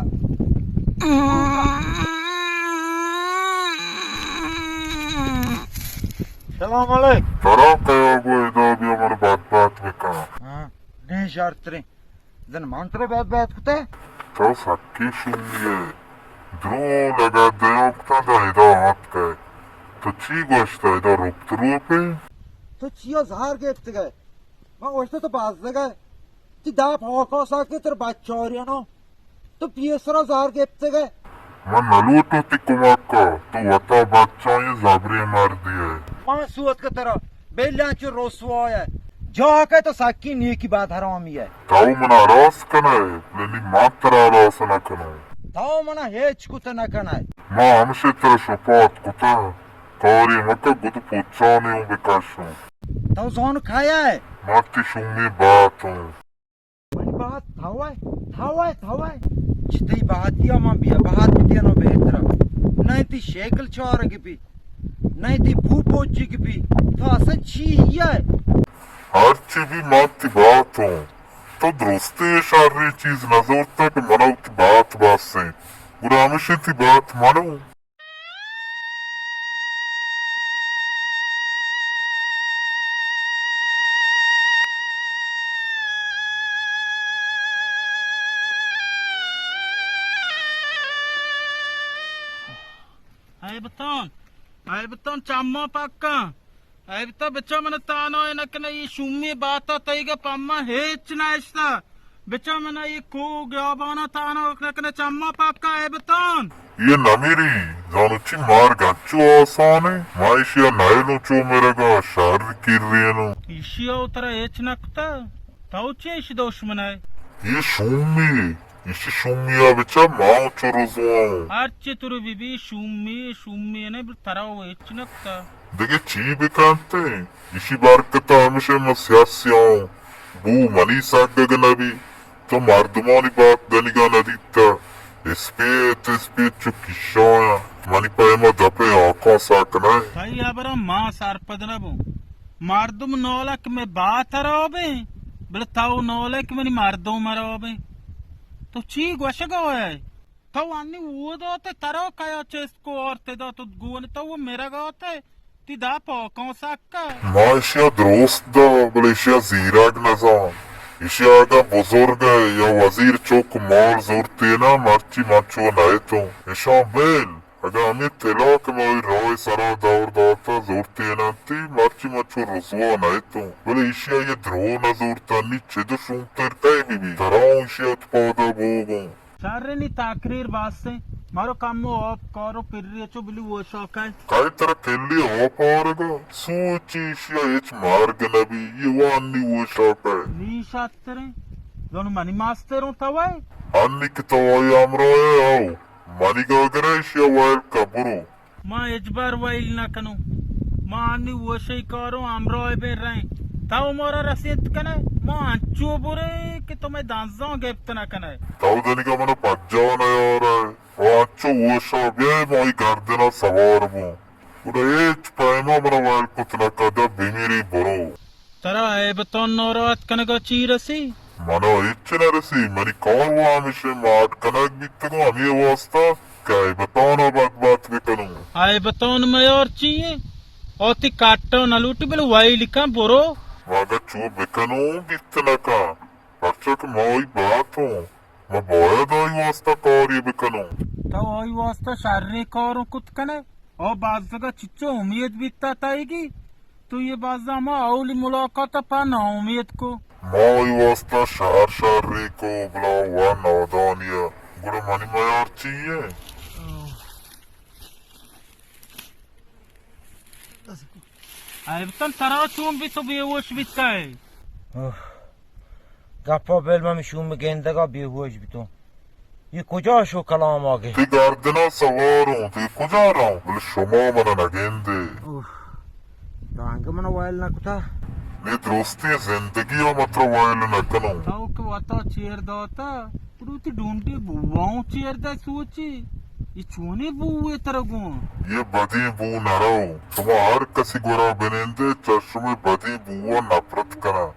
سلام علیک۔ ترا کیا گو ادا بیا من بات بات بکن۔ ہاں، نہیں شرتریں۔ زن من ترا بات بات کتے؟ تو سکی شنگی ہے۔ درو لگا دیو کتا دا ادا آت کے۔ تو چی گوشتا ادا رکت روپے؟ تو چیا زہر گپت گئے؟ من گوشت تو بازگ ئے، تئی دپ ہاکاں ساکے ترا بچاریاں۔ تو پیسرا زہر گپتگ ئے۔ من نہ لوٹوں تئی کمک ءَ، تو وتا بچائیں زبریں مردے ئے۔ من سوت کہ ترا بلے انچو رسوا ئے، جاہ کہ تو سکی نیکی بد حرامی ئے۔ تو منا ہراس کن ئے، بلے نی من ترا ہراس نہ کنوں۔ تو منا ہچ کت نہ کن ئے۔ من ہمشے ترا شپات کتہ، کارے مکہ گد پچانے اوں بکشوں۔ تو زانو کئے ئے؟ من تئی شومیں بات اوں۔ منی بات تو ئے، تو ئے، تو ئے۔ چہ تئی باتیا من بے بات بتینوں بہترا۔ نہ تئی شکل چارگ بی، نہ تئی بو پوچگ بی۔ تو اصلاً چی ئے؟ ہرچی بی من تئی بات اوں۔ تو درستیں شریں چیز نہ زورتہ کہ منا وتی بات بس انت۔ گڑا ہمشی تئی بات منوں۔ اے بتان، اے بتان چماں پکاں۔ اے بتا بچا من تانا نہ کنے، اے شومی باتا تئیگا پما ہچ نہ اشتا۔ بچا من اے کو گیابانا تانا نہ کنے، چماں پکاں اے بتان۔ اے نمیری، زانو چی مرگ انچو آسان اے؟ ما ایشیا نئیلوں چو مرگا شر کرینوں۔ ایشیا و ترا ہچ نہ کتا، تو چے ایشی دشمن ئے؟ اے شومی، ایشی شومیا بچا ما چو رزواں۔ ہرچی ترو بی بی شومی، شومی نہ بل ترا و ہچ نہ کتا۔ دگہ چی بکنتیں؟ ایشی برکتا ہمشہ من سیاسیاں۔ بو منی سگگ نبی۔ تو مردمانی بات دنیگا ندیتہ۔ اسپیت اسپیت چو کشایاں۔ منی پیما دپیں آکاں سک نہ۔ تئی ہبراں ما سرپد نہ بوں۔ مردم نولک مئے بات ہرابیں، بلے تو نولک منی مردم ہرابیں۔ تو چی گوشگا ئے؟ تو انی اودا تے ترا کیا چست کو آرت ادا تو گون تو و مرگا تے تی دا پاکاں سکا۔ ما اشیا درست دا، بلے اشیا زیرگ نزان۔ اشیا اگاں بزرگ یا وزیر چک مال زورتینا مرچی من چو نئیتوں۔ اشاں بیل، اگاں ہمے تلاک ما راہ سرا دور داتا زورتین انتی، مرچی من چو رسوا نئیتوں۔ بلے اشیا یہ درو نزورتا، نی چد شومتر کئے بی بی۔ ترا اشیا اتپادا بوگوں۔ شریں، نی تقریر بس ایں۔ مارو کمو آپ کارو پری چو بلی وشاکئے۔ کئے ترا کلی آپ آرگا؟ سوچی ایشیا ہچ مرگ نبی، یہ وانی وشاکئے۔ نی شتریں۔ زانو منی ماستر اوں توئے۔ انی کہ تو آئی ہمراہ ئے، آؤ۔ منی گاگرا ایشیا ویل کا برو۔ ما ہچبر ویل نہ کنوں۔ ما انی وشی کاروں ہمراہ بہ رہیں۔ تو مارا رسیت کنئے، ما انچو بریں کہ تو مئے دنزاں گپت نہ کنئے۔ تو دنیگا منا پجا نیارئے۔ و انچو وشا بیائے ما ای گردنا سوار بوں۔ گڑا ہچ پیما منا ویل کت نہ کدہ بمیری برو۔ ترا ایبتان ناراحت کنگا چی رسی؟ منا ہچ نہ رسی، منی کار و ہمشیں ماٹ کنگ بیتگوں، ہمے واسطہ کہ ایبتانا بات بات بکنوں۔ ایبتان میار چی ایں؟ آ تی کٹا نہ لوٹی بلے ویل کن برو۔ ما اگاں چو بکنوں بیت نہ کن، پرچا کہ ما آئی بات اوں، ما باید آئی واسطہ کارے بکنوں۔ تو آئی واسطہ شریں کاروں کت کنے؟ او بزگا چچو امید بیتا تئیگی؟ تو یہ بزا ما اولی ملاقات پا نا امید کو۔ ما ای واسطہ شہر شہر ریکو بلا وا نادانیا۔ گڑا منی میار چیئے؟ ایبتن ترا چون بی تو بیہوش بیتئے؟ اوہ۔ گپا بل من شوم گندگا بیہوش بیتوں۔ یہ کجا شو کلام آگے؟ تی گردنا سواروں، تی کجا راں؟ بل شما من نگندے۔ اوہ۔ تو انگہ من وائل نہ کتا؟ نی درستی زندگی ء متر وائل نہ کنوں۔ تو کہ وتا چیر داتا، تو وتی ڈونڈی بواؤں چیر دے سوچی۔ یہ چونی بوئے ترا گوں؟ یہ بدی بو نہ رو۔ شما ہر کسی گورا بنندے، چہ شمے بدی بو نفرت کناں۔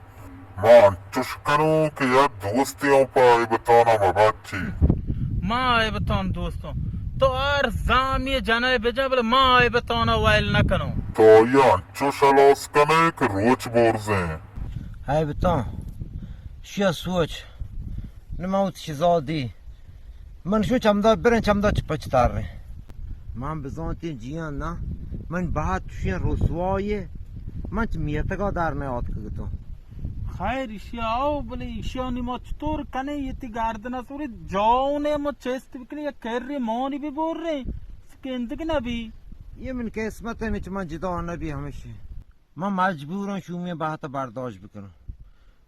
ما انچوش کنوں کہ یک دوستے اوں پہ ایبتانا مبچی۔ ما ایبتان دوستوں۔ تو ہر زامی جنئے بجا، بلے ما ایبتانا ویل نہ کنوں۔ تو آئی انچوش ہلاس کنئے کہ روچ برزیں۔ ایبتان، شیا سوچ، نہ من وت شزادی۔ من شو چمدا بریں، چمدا چ پچ تاریں۔ من بزانتیں جیان نہ، من بہت چوشیں رسوائے، من چ میتگا در نہ آتکگتوں۔ خیر، ایشی آؤ، بلے ایشانی ما چطور کنیں؟ یہ تی گردن سوری جاؤنے ما چست بکنی یا کری مانی ببریں، سکندگ نبی۔ یہ من قسمت ہے، من چ من جدا نبی ہمیشہ۔ من مجبوروں شومی بہت برداشت بکنوں۔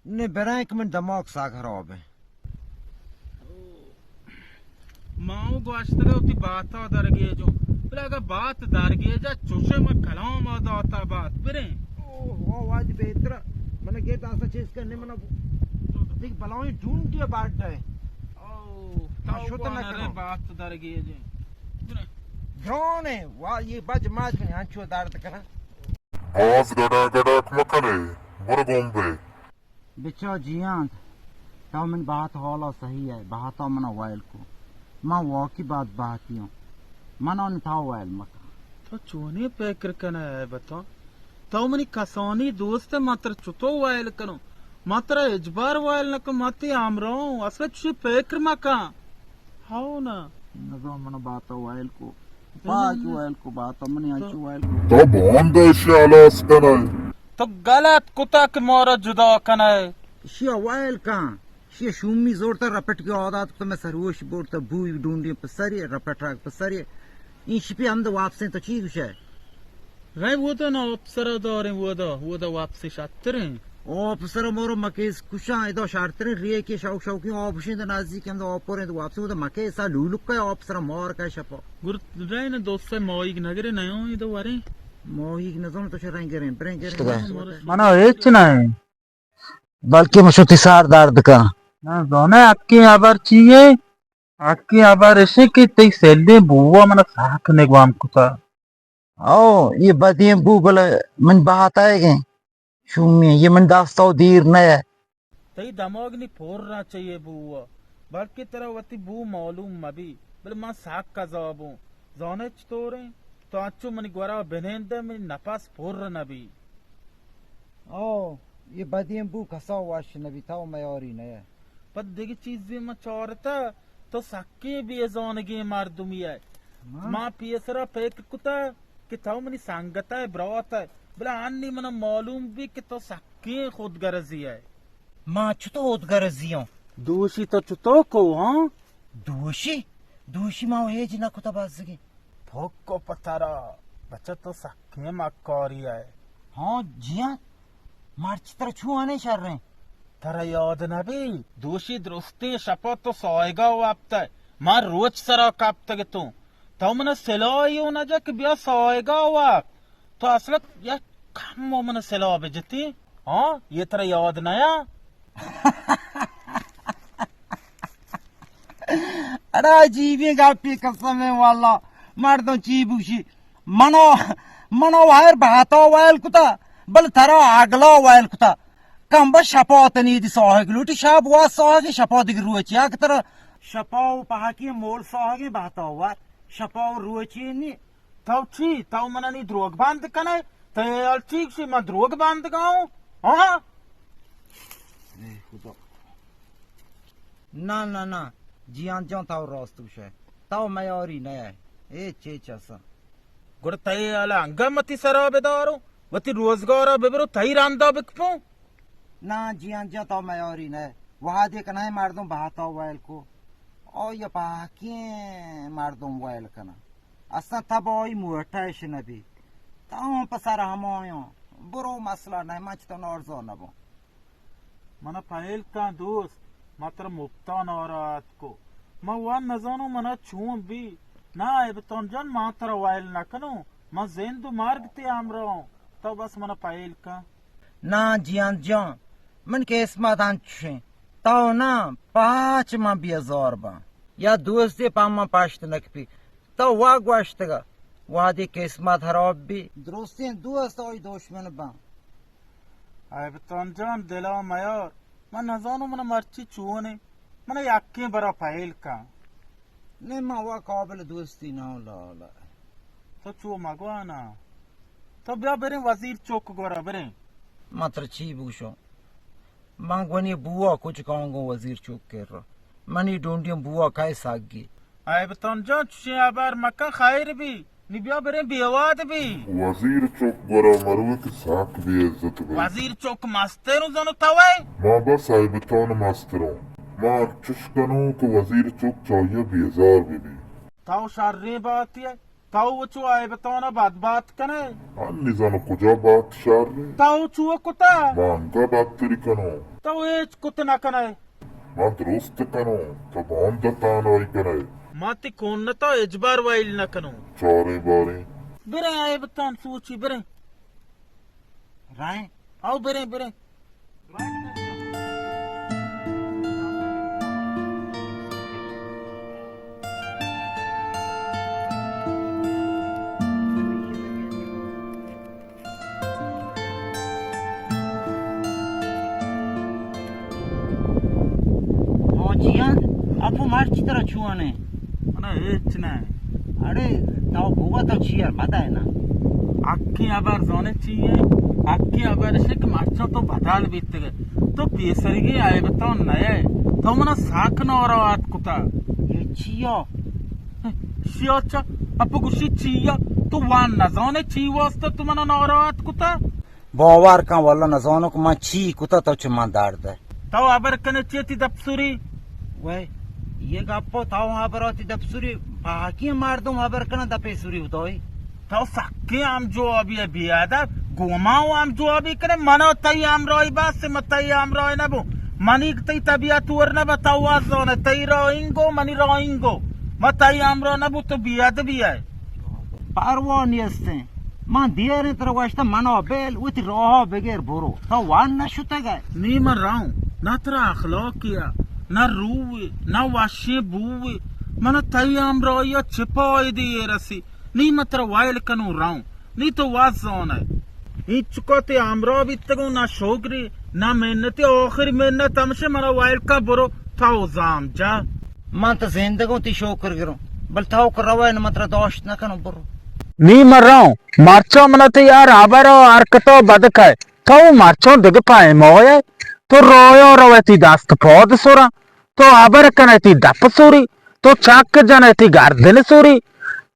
نے برائیں کہ من دماغ ساگ خراب ہے۔ ما و گوشتگا وتی باتا درگیجوں، بلے اگا بات درگیجا چوشے ما کلام داتا بات بریں۔ او، او، واج بہتر۔ من گیت آسا چیز کرنے من دیکھ بلاویں ڈونڈی باٹ ہے۔ او، تاو شوت نہ کرو۔ بات درگیجیں۔ بریں۔ گرانے، وا یہ بج ماج میں ہنچو درد کرا۔ باز گڈا گڈاک مکنے، برو گومبے۔ بچا جیانت، تو من بہت حالا سہی ہے، بہتا منا وائل کو۔ من واقعی بد بہتی ہوں۔ منا نتا وائل مکن۔ تو چونی فکر کنے ہے بتا؟ تو منی کسانی دوست ہے، من تر چطو وائل کنوں؟ من ترا اجبار وائل نکن، من تی ہمراہ ہوں، اصلا چوشی فکر مکن۔ ہاو نا۔ نزان منا باتا وائل کو۔ پاک وائل کو باتا منی انچو وائل کو۔ تو بوند ایشی ہلاس کنئے۔ تو غلط کتا کہ مارا جدا کنئے۔ ایشی وائل کن۔ ایشی شومی زورتا رپٹ کی عادت کتا، میں سروش بورتا بوئی ڈونڈی پہ سری رپٹ راگ پہ سری۔ این شپی ہم دو واپسیں تو چی گوشے؟ رای ودا نا آپسرا داریں ودا، ودا واپسی شتریں۔ آپسرا مورو مکیس کشاں، ادا شرتریں ریکے شوق شوقی آپشیں تو نزدیک ہم تو آپوریں تو واپسی ودا مکیسا لولک کا آپسرا مار کا شپا۔ گر رای نا دوست ماہیگ نگرے نیاں ادا وریں۔ ماہیگ نزان تو چہ رنگ گریں، بریں گریں۔ منا ہچ نہ۔ بلکہ من شتی سار درد کن۔ نہ زانئے حقیں ہبر چی اے؟ حقیں ہبر اشیں کہ تئی سلیں بوا منا ساک نگوام کتا۔ او، یہ بدیں بو بلے من بہت آئے گئے۔ شومی، یہ من دستا و دیر نہ ہے۔ تئی دماغ نی پر نہ چہ یہ بوا، بلکہ ترا وتی بو معلوم مبی، بلے من سک عذاب ہوں۔ زانئے چطوریں؟ تو انچو منی گورا بنندئے، منی نپس پر نبی۔ او، یہ بدیں بو کسا وش نبی، تو میاری نئے۔ پہ دگہ چیزے من چارتہ، تو سکیں بے زانگیں مردمی ئے۔ ہاں۔ من پیسرا فکر کتہ کہ تو منی سنگت ئے، برات ئے، بلے انی منا معلوم بی کہ تو سکیں خودگرزی ئے۔ من چتو خودگرزی ہوں؟ دوشی تو چتو کو، ہاں؟ دوشی؟ دوشی ما ہیچ نہ کتا بزگی۔ پھکو پترا، بچہ تو سکیں مکاری ئے۔ ہاں جیان، مرچی ترا چو آنے شریں۔ ترا یاد نبی، دوشی درستیں شپا تو سایگا وپتہ، من روچ سرا کپتگ اتوں۔ تو منا سلاہی و نجا کہ بیا سایگا وپت۔ تو اصلا یک کم و منا سلاہ بجتی۔ ہاں، یہ ترا یاد نیا؟ اڑا عجیبیں گپے قسم ہے واللہ، مردم چی بوشی۔ منو، منو ہر بہتا ویل کتا، بل ترا اگلا ویل کتا۔ کم بس شپا تنی دی ساہگ لوٹی، شپ وا ساہگ، شپا دیگہ روچی۔ اگہ ترا شپا و پہکی مول ساہگیں بہتا وا، شپا و روچی نی۔ تو چی؟ تو منا نی دروگ بند کنئے؟ تو اے حال چی گشی من دروگ بند گاؤں؟ ہاں؟ اے خدا۔ نہ، نہ، نہ، جیان جان تو راست گشئے۔ تو میاری نئے۔ اے چے چسا؟ گڑا تئی حالا انگا متی سرا بداروں، وتی روزگارا ببرو، تئی رندا بکپوں۔ نا جیان جان، تو میاری نہ، وہدے کہ نہ مردم بہتا ویل کو، آیا پہکیں مردم ویل کنن۔ اصلاً تباہی موٹش نبی۔ تو ہم پسر ہمایاں، برو، مسئلہ نہ، من چہ تو نارزا نبوں۔ منا پہل کن دوست، ما ترا مپتا ناراحت کو۔ ما وان نزانوں منا چون بی۔ نا ایبتان جان، ما ترا ویل نکنوں، ما زند و مرگ تی ہمراہوں۔ تو بس منا پہل کن۔ نا جیان جان، من قسمت انچشیں، تو نا، پاچ من بیزار باں۔ یا دوستی پہ من پشت نکپی۔ تو وا گوشتگا، وہدی قسمت حراب بی۔ درستیں دوست آئی دشمن باں۔ ایبتان جان، دلا میار، من نزانوں من مرچی چونے، من یکیں برا پہل کن۔ نہ، من وا قابل دوستی نہ، لالا۔ تو چو مگوانا۔ تو بیا بریں وزیر چوک گورا بریں۔ من ترا چی بگوشوں؟ من گونی بوا کچکاں گوں وزیر چوک کر۔ منی ڈونڈیاں بوا کئے ساگی۔ ایبتان جان، چشیں ہبر مکن، خیر بی۔ نی بیا بریں بیواد بی۔ وزیر چوک گورا مروے کہ ساک بے عزت بی۔ وزیر چوک مستر و زنو توے؟ ما بس ایبتان مستروں۔ ما چش کنوں کہ وزیر چوک چاہیے بیزار بی بی۔ تو شریں باتی ہے۔ تو و چو ایبتانا بد بات کنے۔ ہنی زانو کجا بات شر۔ تو چو کتا؟ ما انگا بدتری کنوں۔ تو ہچ کت نہ کنے۔ ما درست کنوں، تو باندا تانائی کنے۔ ما تی کون نہ، تو ہچبر ویل نہ کنوں۔ چاریں باریں۔ بریں ایبتان سوچی، بریں۔ رائیں؟ او بریں، بریں۔ ہاں جیان، اپو مرچی ترا چوانے؟ منا ہچ نہ۔ اڑے، تو بوا تو چی یار، پتہ ہے نا؟ حقی ہبر زانے چی ہے؟ حقی ہبر ہے کہ مرچاں تو بدل بیتگے۔ تو پیسریگیں ایبتان نئے۔ تو منا ساک ناراحت کتا۔ یہ چیا؟ شیا چا؟ اپو گوشی چیا؟ تو وان نزانے چی واسطہ تو منا ناراحت کتا؟ باور کن واللہ نزانوں کہ من چی کتا تو چہ من درد۔ تو ہبر کنے چی تی دپ سوری؟ وے، یہ گپو تو ہبراتی دپ سوری، باقی مردم ہبر کنن دپے سوری ہوتائی۔ تو سکیں ہم جوابی ہے بی ادب، گوما ہم جوابی کنے، منا تئی ہمراہی بس، من تئی ہمراہ نبو۔ منی تئی طبیعت ور نبا، تو وزانے، تئی راہ انگو، منی راہ انگو۔ من تئی ہمراہ نبو، تو بی ادبی ہے۔ پرواہ نیستیں۔ من دیریں ترا گوشتہ، منا بیل، وتی راہا بگر برو۔ تو وان نہ شتگ ئے۔ نی من راؤں، نہ ترا اخلاقی ء، نہ روے، نہ وشیں بوے۔ منا تئی ہمراہی ء چہ پائدے ء رسی؟ نی من ترا ویل کنوں راؤں۔ نی تو وت زان ئے۔ اینچکا تئی ہمراہ بیتگوں، نہ شگری، نہ منتی، آخری منت ہمشے منا ویل کن برو، تو زام جا۔ من تو زندگوں تئی شوکر گروں، بل تو کہ روئے نہ من ترا داشت نہ کنوں، برو۔ نی من راؤں، مرچاں منا تئی ہر ہبر ء حرکت ء بد کئے۔ تو مرچاں دگہ پیما ئے، تو رایا روئے تئی دست پاد سراں، تو ہبر کنئے تئی دپ سوری، تو چک جنئے تئی گردن سوری،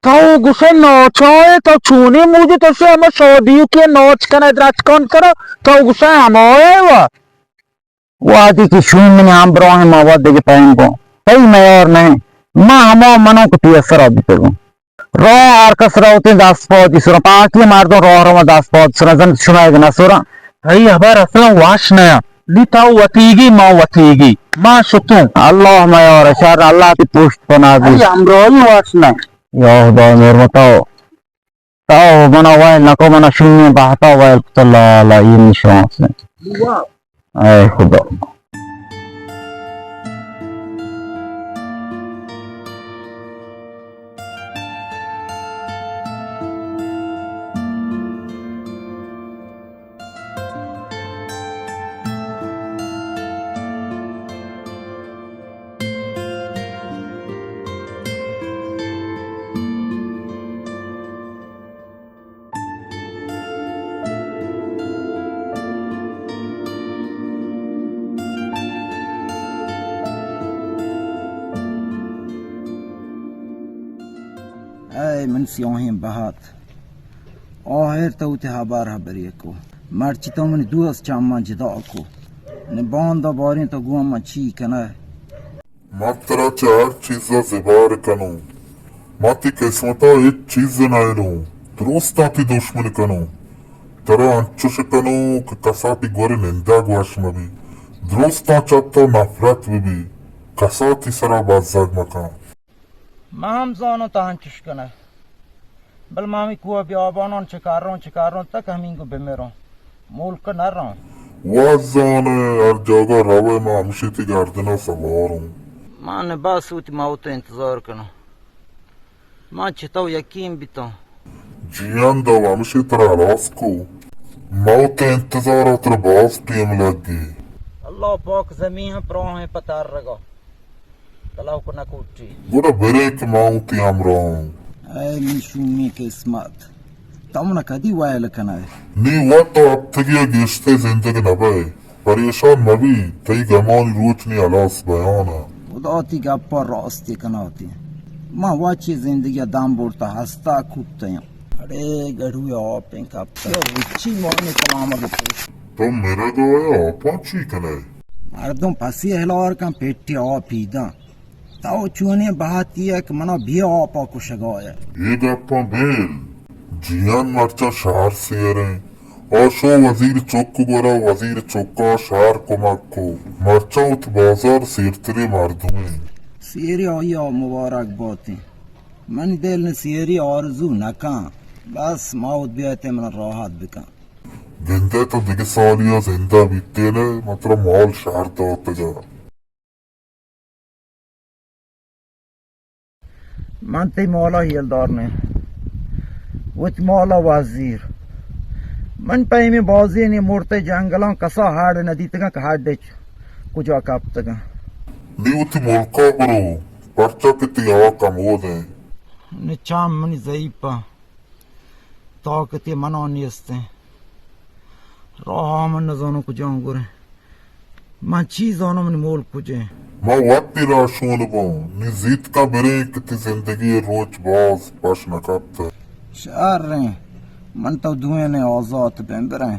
تو گوشئے ناچائے، تو چونیں موجی تو شے ہمے شادیوکے ناچ کنئے درچکان سرا، تو گوشئے ہمائے وا۔ وہدے کہ شوم منی ہمبراہیں ما وت دگہ پیم گوں۔ تئی میار نہ انت۔ ما ہما منوں کہ تئی سرا بیتگوں۔ راہ ہر کس را وتی دست پادی سراں۔ پاکی مردم راہ رواں دست پاد سراں۔ زن شما اگہ نہ سراں۔ تئی ہبر اصلاً وش نہ انت۔ نی تو وتیگی، ما وتیگی۔ ما شتوں۔ اللہ میار شر، اللہ تئی پشت پناہ بی۔ تئی ہمراہی وش نہ انت۔ یا خدا مہربان تو۔ تو منا ویل نکو، منا شومیں بہتا ویل کت، لالا، یہ نشانس۔ اے خدا۔ اے من سیاہیں بہت، آہر تو وتی ہبر ہبری کو۔ مرچی تو منی دوست چماں جدا کو۔ نی باندا باریں تو گوں من چی کنئے؟ من ترا چہ ہر چیز ء زبہر کنوں۔ من تئی قسمت ء ہچ چیز نئیلوں۔ درستاں تئی دشمن کنوں۔ ترا انچش کنوں کہ کسا تئی گور نندگ وش مہ بی۔ درستاں چہ تو نفرت بہ بی۔ کسا تئی سرا بزگ مکن۔ من ہم زانوں تو انچش کنئے۔ بل من ہمے کوہ بیاباناں چکار روں، چکار روں تک ہمینگو بمروں۔ ملک نہ روں۔ وت زانئے ہر جاگہ روئے من ہمشی تئی گردنا سواروں۔ من بس وتی موت انتظار کنوں۔ من چہ تو یقین بیتوں۔ جیئند ء ہمشی ترا ہلاس کو۔ موت انتظار ء ترا باز ٹیم لگی۔ اللہ پاک زمین ہم پراہیں پتر رگا۔ کلاو کو نہ کوٹی۔ گڑا برے کہ ما وتی ہمراہ اوں۔ اے منی شومیں قسمت۔ تو منا کدی ویل کنئے؟ نی وت تو ہپتگی ء گیشتر زندگ نہ بئے۔ پریشان مہ بی، تئی گمانی روچ نی ہلاس بیان ء۔ خدا تئی گپاں راستی کناتی۔ من وت چہ زندگی ء دم برتا ہستا کوپتیاں۔ اڑے گڑوے آپیں کپتا۔ یا وچی مانے کلام ء بپوش۔ تو مرگ ء آپاں چی کنئے؟ مردم پسی ہلار کن پٹی آپی داں۔ تو چونیں بہتی ئے کہ منا بے آپا کشگا ئے۔ اے گپاں بیل، جیئند مرچاں شہر سیریں۔ آ شو وزیر چک گورا، وزیر چکا شہر کمک کو۔ مرچاں وت بازار سیرتریں مردمے۔ سیری آئیا مبارک باتیں۔ منی دل نی سیری آرزو نکن۔ بس موت بیایت منا راحت بکن۔ گندئے تو دگہ سالیا زندہ بیتین ئے، من ترا مال شہر داتگا۔ من تئی مالا ہیلدار نہ، وتی مالا وزیر۔ من پیمیں بازینے مرتئے جنگلاں کسا ہاڑ نہ دیتگاں کہ ہاڑ ڈچ کجا کپتگاں۔ نی وتی ملکا برو، پرچا کہ تئی ہوا کمود انت۔ نی چم منی ضعیفاں۔ طاقتے منا نیستیں۔ راہ من نزانوں کجام گوریں۔ من چی زانوں منی مول کجیں؟ من وتی راہ شون بوں۔ نی زیتکاں بریں کہ تئی زندگی روچ باز پش نہ کپت۔ شریں۔ من تو دوئیں آزات بیں بریں۔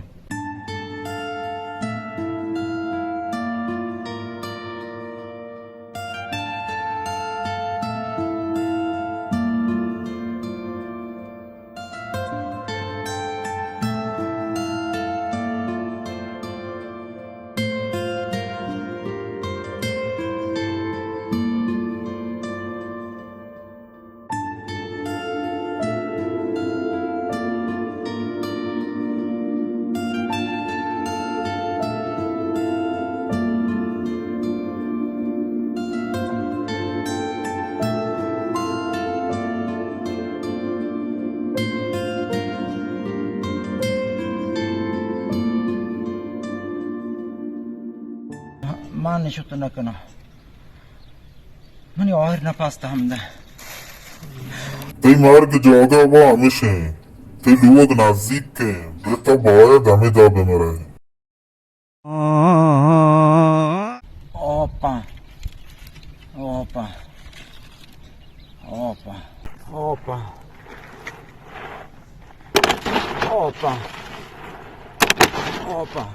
من شت نہ کناں۔ منی آہر نپاس تہ ہمدا۔ تئی مرگ جاگہ وا ہمیش انت۔ تئی لوگ نزیک انت، بلے تو باید ہمیدا بمرئے۔ آپاں۔ آپاں۔ آپاں۔ آپاں۔ آپاں۔ آپاں۔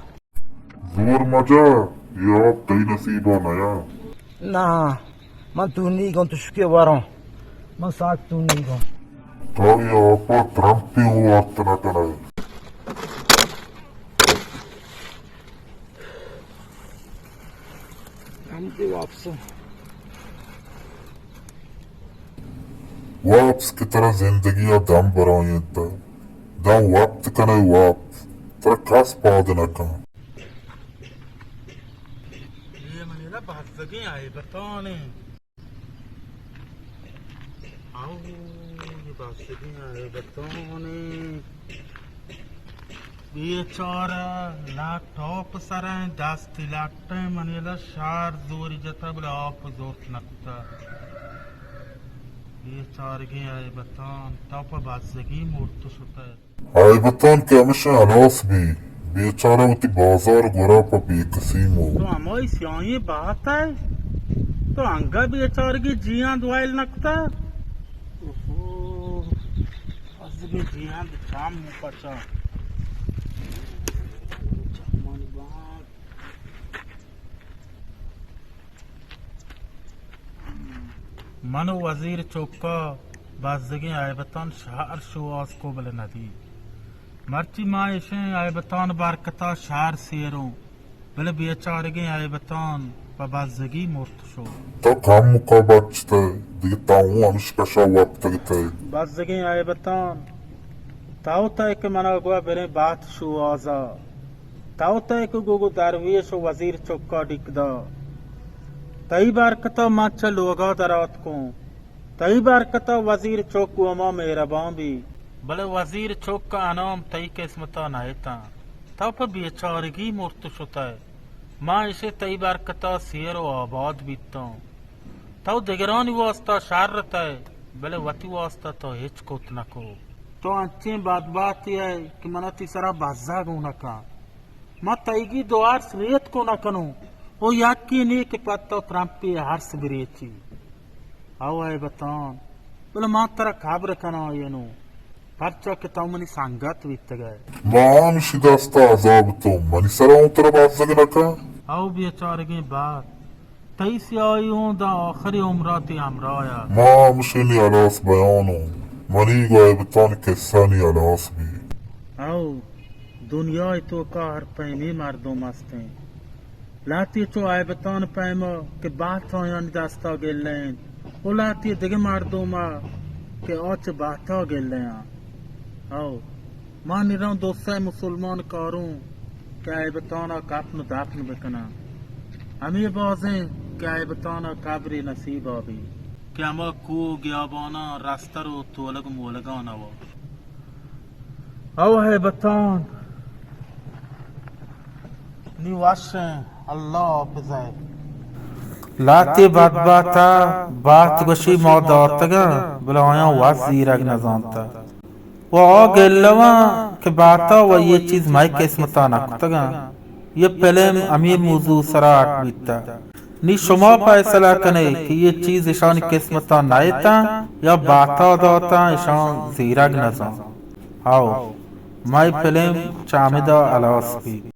زور مجا، اے آپ تئی نصیبا نیا۔ نا، من تونیگوں، تشکے وراں۔ من ساک تونیگوں۔ تو اے آپا ترمپی وارت نہ کنئے۔ ہمدے واپس۔ واپس کہ ترا زندگی ء دم برائینت، داں وپت کنئے واپس، ترا کس پاد نہ کن۔ اے منی را بزگیں آئے بتانے۔ آؤ، اے بزگیں آئے بتانے۔ بیچارہ لٹ ٹاپ سریں، دست لٹیں، منی لا شار زوری جتا بلے آپ زورت نکتا۔ بیچارگیں آئے بتان، تو پہ بزگی مرت شتئے۔ آئے بتان کہ ہمیشہ ہلاس بی، بیچارہ وتی بازار گورا پہ بے کسی مو۔ تو ہمائی سیاہیں بات ہے، تو انگا بیچارگی جیان دوائل نکتا۔ اوہو۔ جیہند چام پچا۔ من و وزیر چکا بزگیں ایبتان شہر شوہاز کو بلے ندی۔ مرچی ما اشیں ایبتان برکتا شہر سیروں، بلے بیچارگیں ایبتان پہ بزگی مرت شو۔ تو کم مکا بچتے، دیگہ تو ہوں ہمش کشا وپتگتے۔ بزگیں ایبتان، تو تئے کہ منا گوا بریں بات شوہازا۔ تو تئے کہ گوگو درویش و وزیر چکا ڈیک دا۔ تئی برکتا من چہ لوگا دراتکوں۔ تئی برکتا وزیر چک گوں ما مہربان بی۔ بلے وزیر چک ء انام تئی قسمتا نہ اتاں۔ تو پہ بیچارگی مرت شتئے۔ ما اشے تئی برکتا سیر و آباد بیتوں۔ تو دگرانی واسطہ شر اتئے، بلے وتی واسطہ تو ہچ کت نکو۔ تو انچیں بدبہتے ئے کہ منا تئی سرا بزگ گون کن۔ ما تئیگی دو ارس ریتک نہ کنوں، او یکے نی کہ پہ تو ترمپے ارس بریچی۔ او ایبتان، بلے ما ترا قبر کناں اینو، پرچا کہ تو منی سنگت بیتگ ئے۔ ما ہمشی دستا عذاب تو منی سرا اوں ترا بزگ نہ کن۔ او بیچارگیں بات، تئی سیاہی اوں داں آخری عمرا تئی ہمراہ ات۔ ما ہمشی نی ہلاس بیان اوں، منی گو ایبتان قصہ نی ہلاس بی۔ او دنیا ء توکا ہر پیمیں مردم است انت۔ لہتے چو ایبتان پیما کہ بات آیانی دستا گلہ انت و لہتے دگہ مردم ء کہ آ چہ باتا گلہ آں۔ او ما نی روں دو سئے مسلمان کاروں کہ ایبتانا کپن و دپن بکناں۔ ہمے بازیں کہ ایبتانا قبرے نصیبا بی کہ ہما کوہ و گیاباناں رستر و تولگ مولگاں نوا۔ او ہے بتان، نی وشیں، اللہ حافظ ہے۔ لہتے بدبہتا بات گوشی ما داتگاں، بلے آیاں وت زیرگ نزانتا۔ و آ گلواں کہ باتا و یہ چیز مئے قسمتا نکتگاں۔ یہ فلم ہمے موضوع سرا اڈ بیتا۔ نی شما فیصلہ کنے کہ یہ چیز اشانی قسمتا نئیتاں یا باتا داتاں، اشان زیرگ نزان۔ ہاو، مئے فلم چہ ہمدا ہلاس بیت۔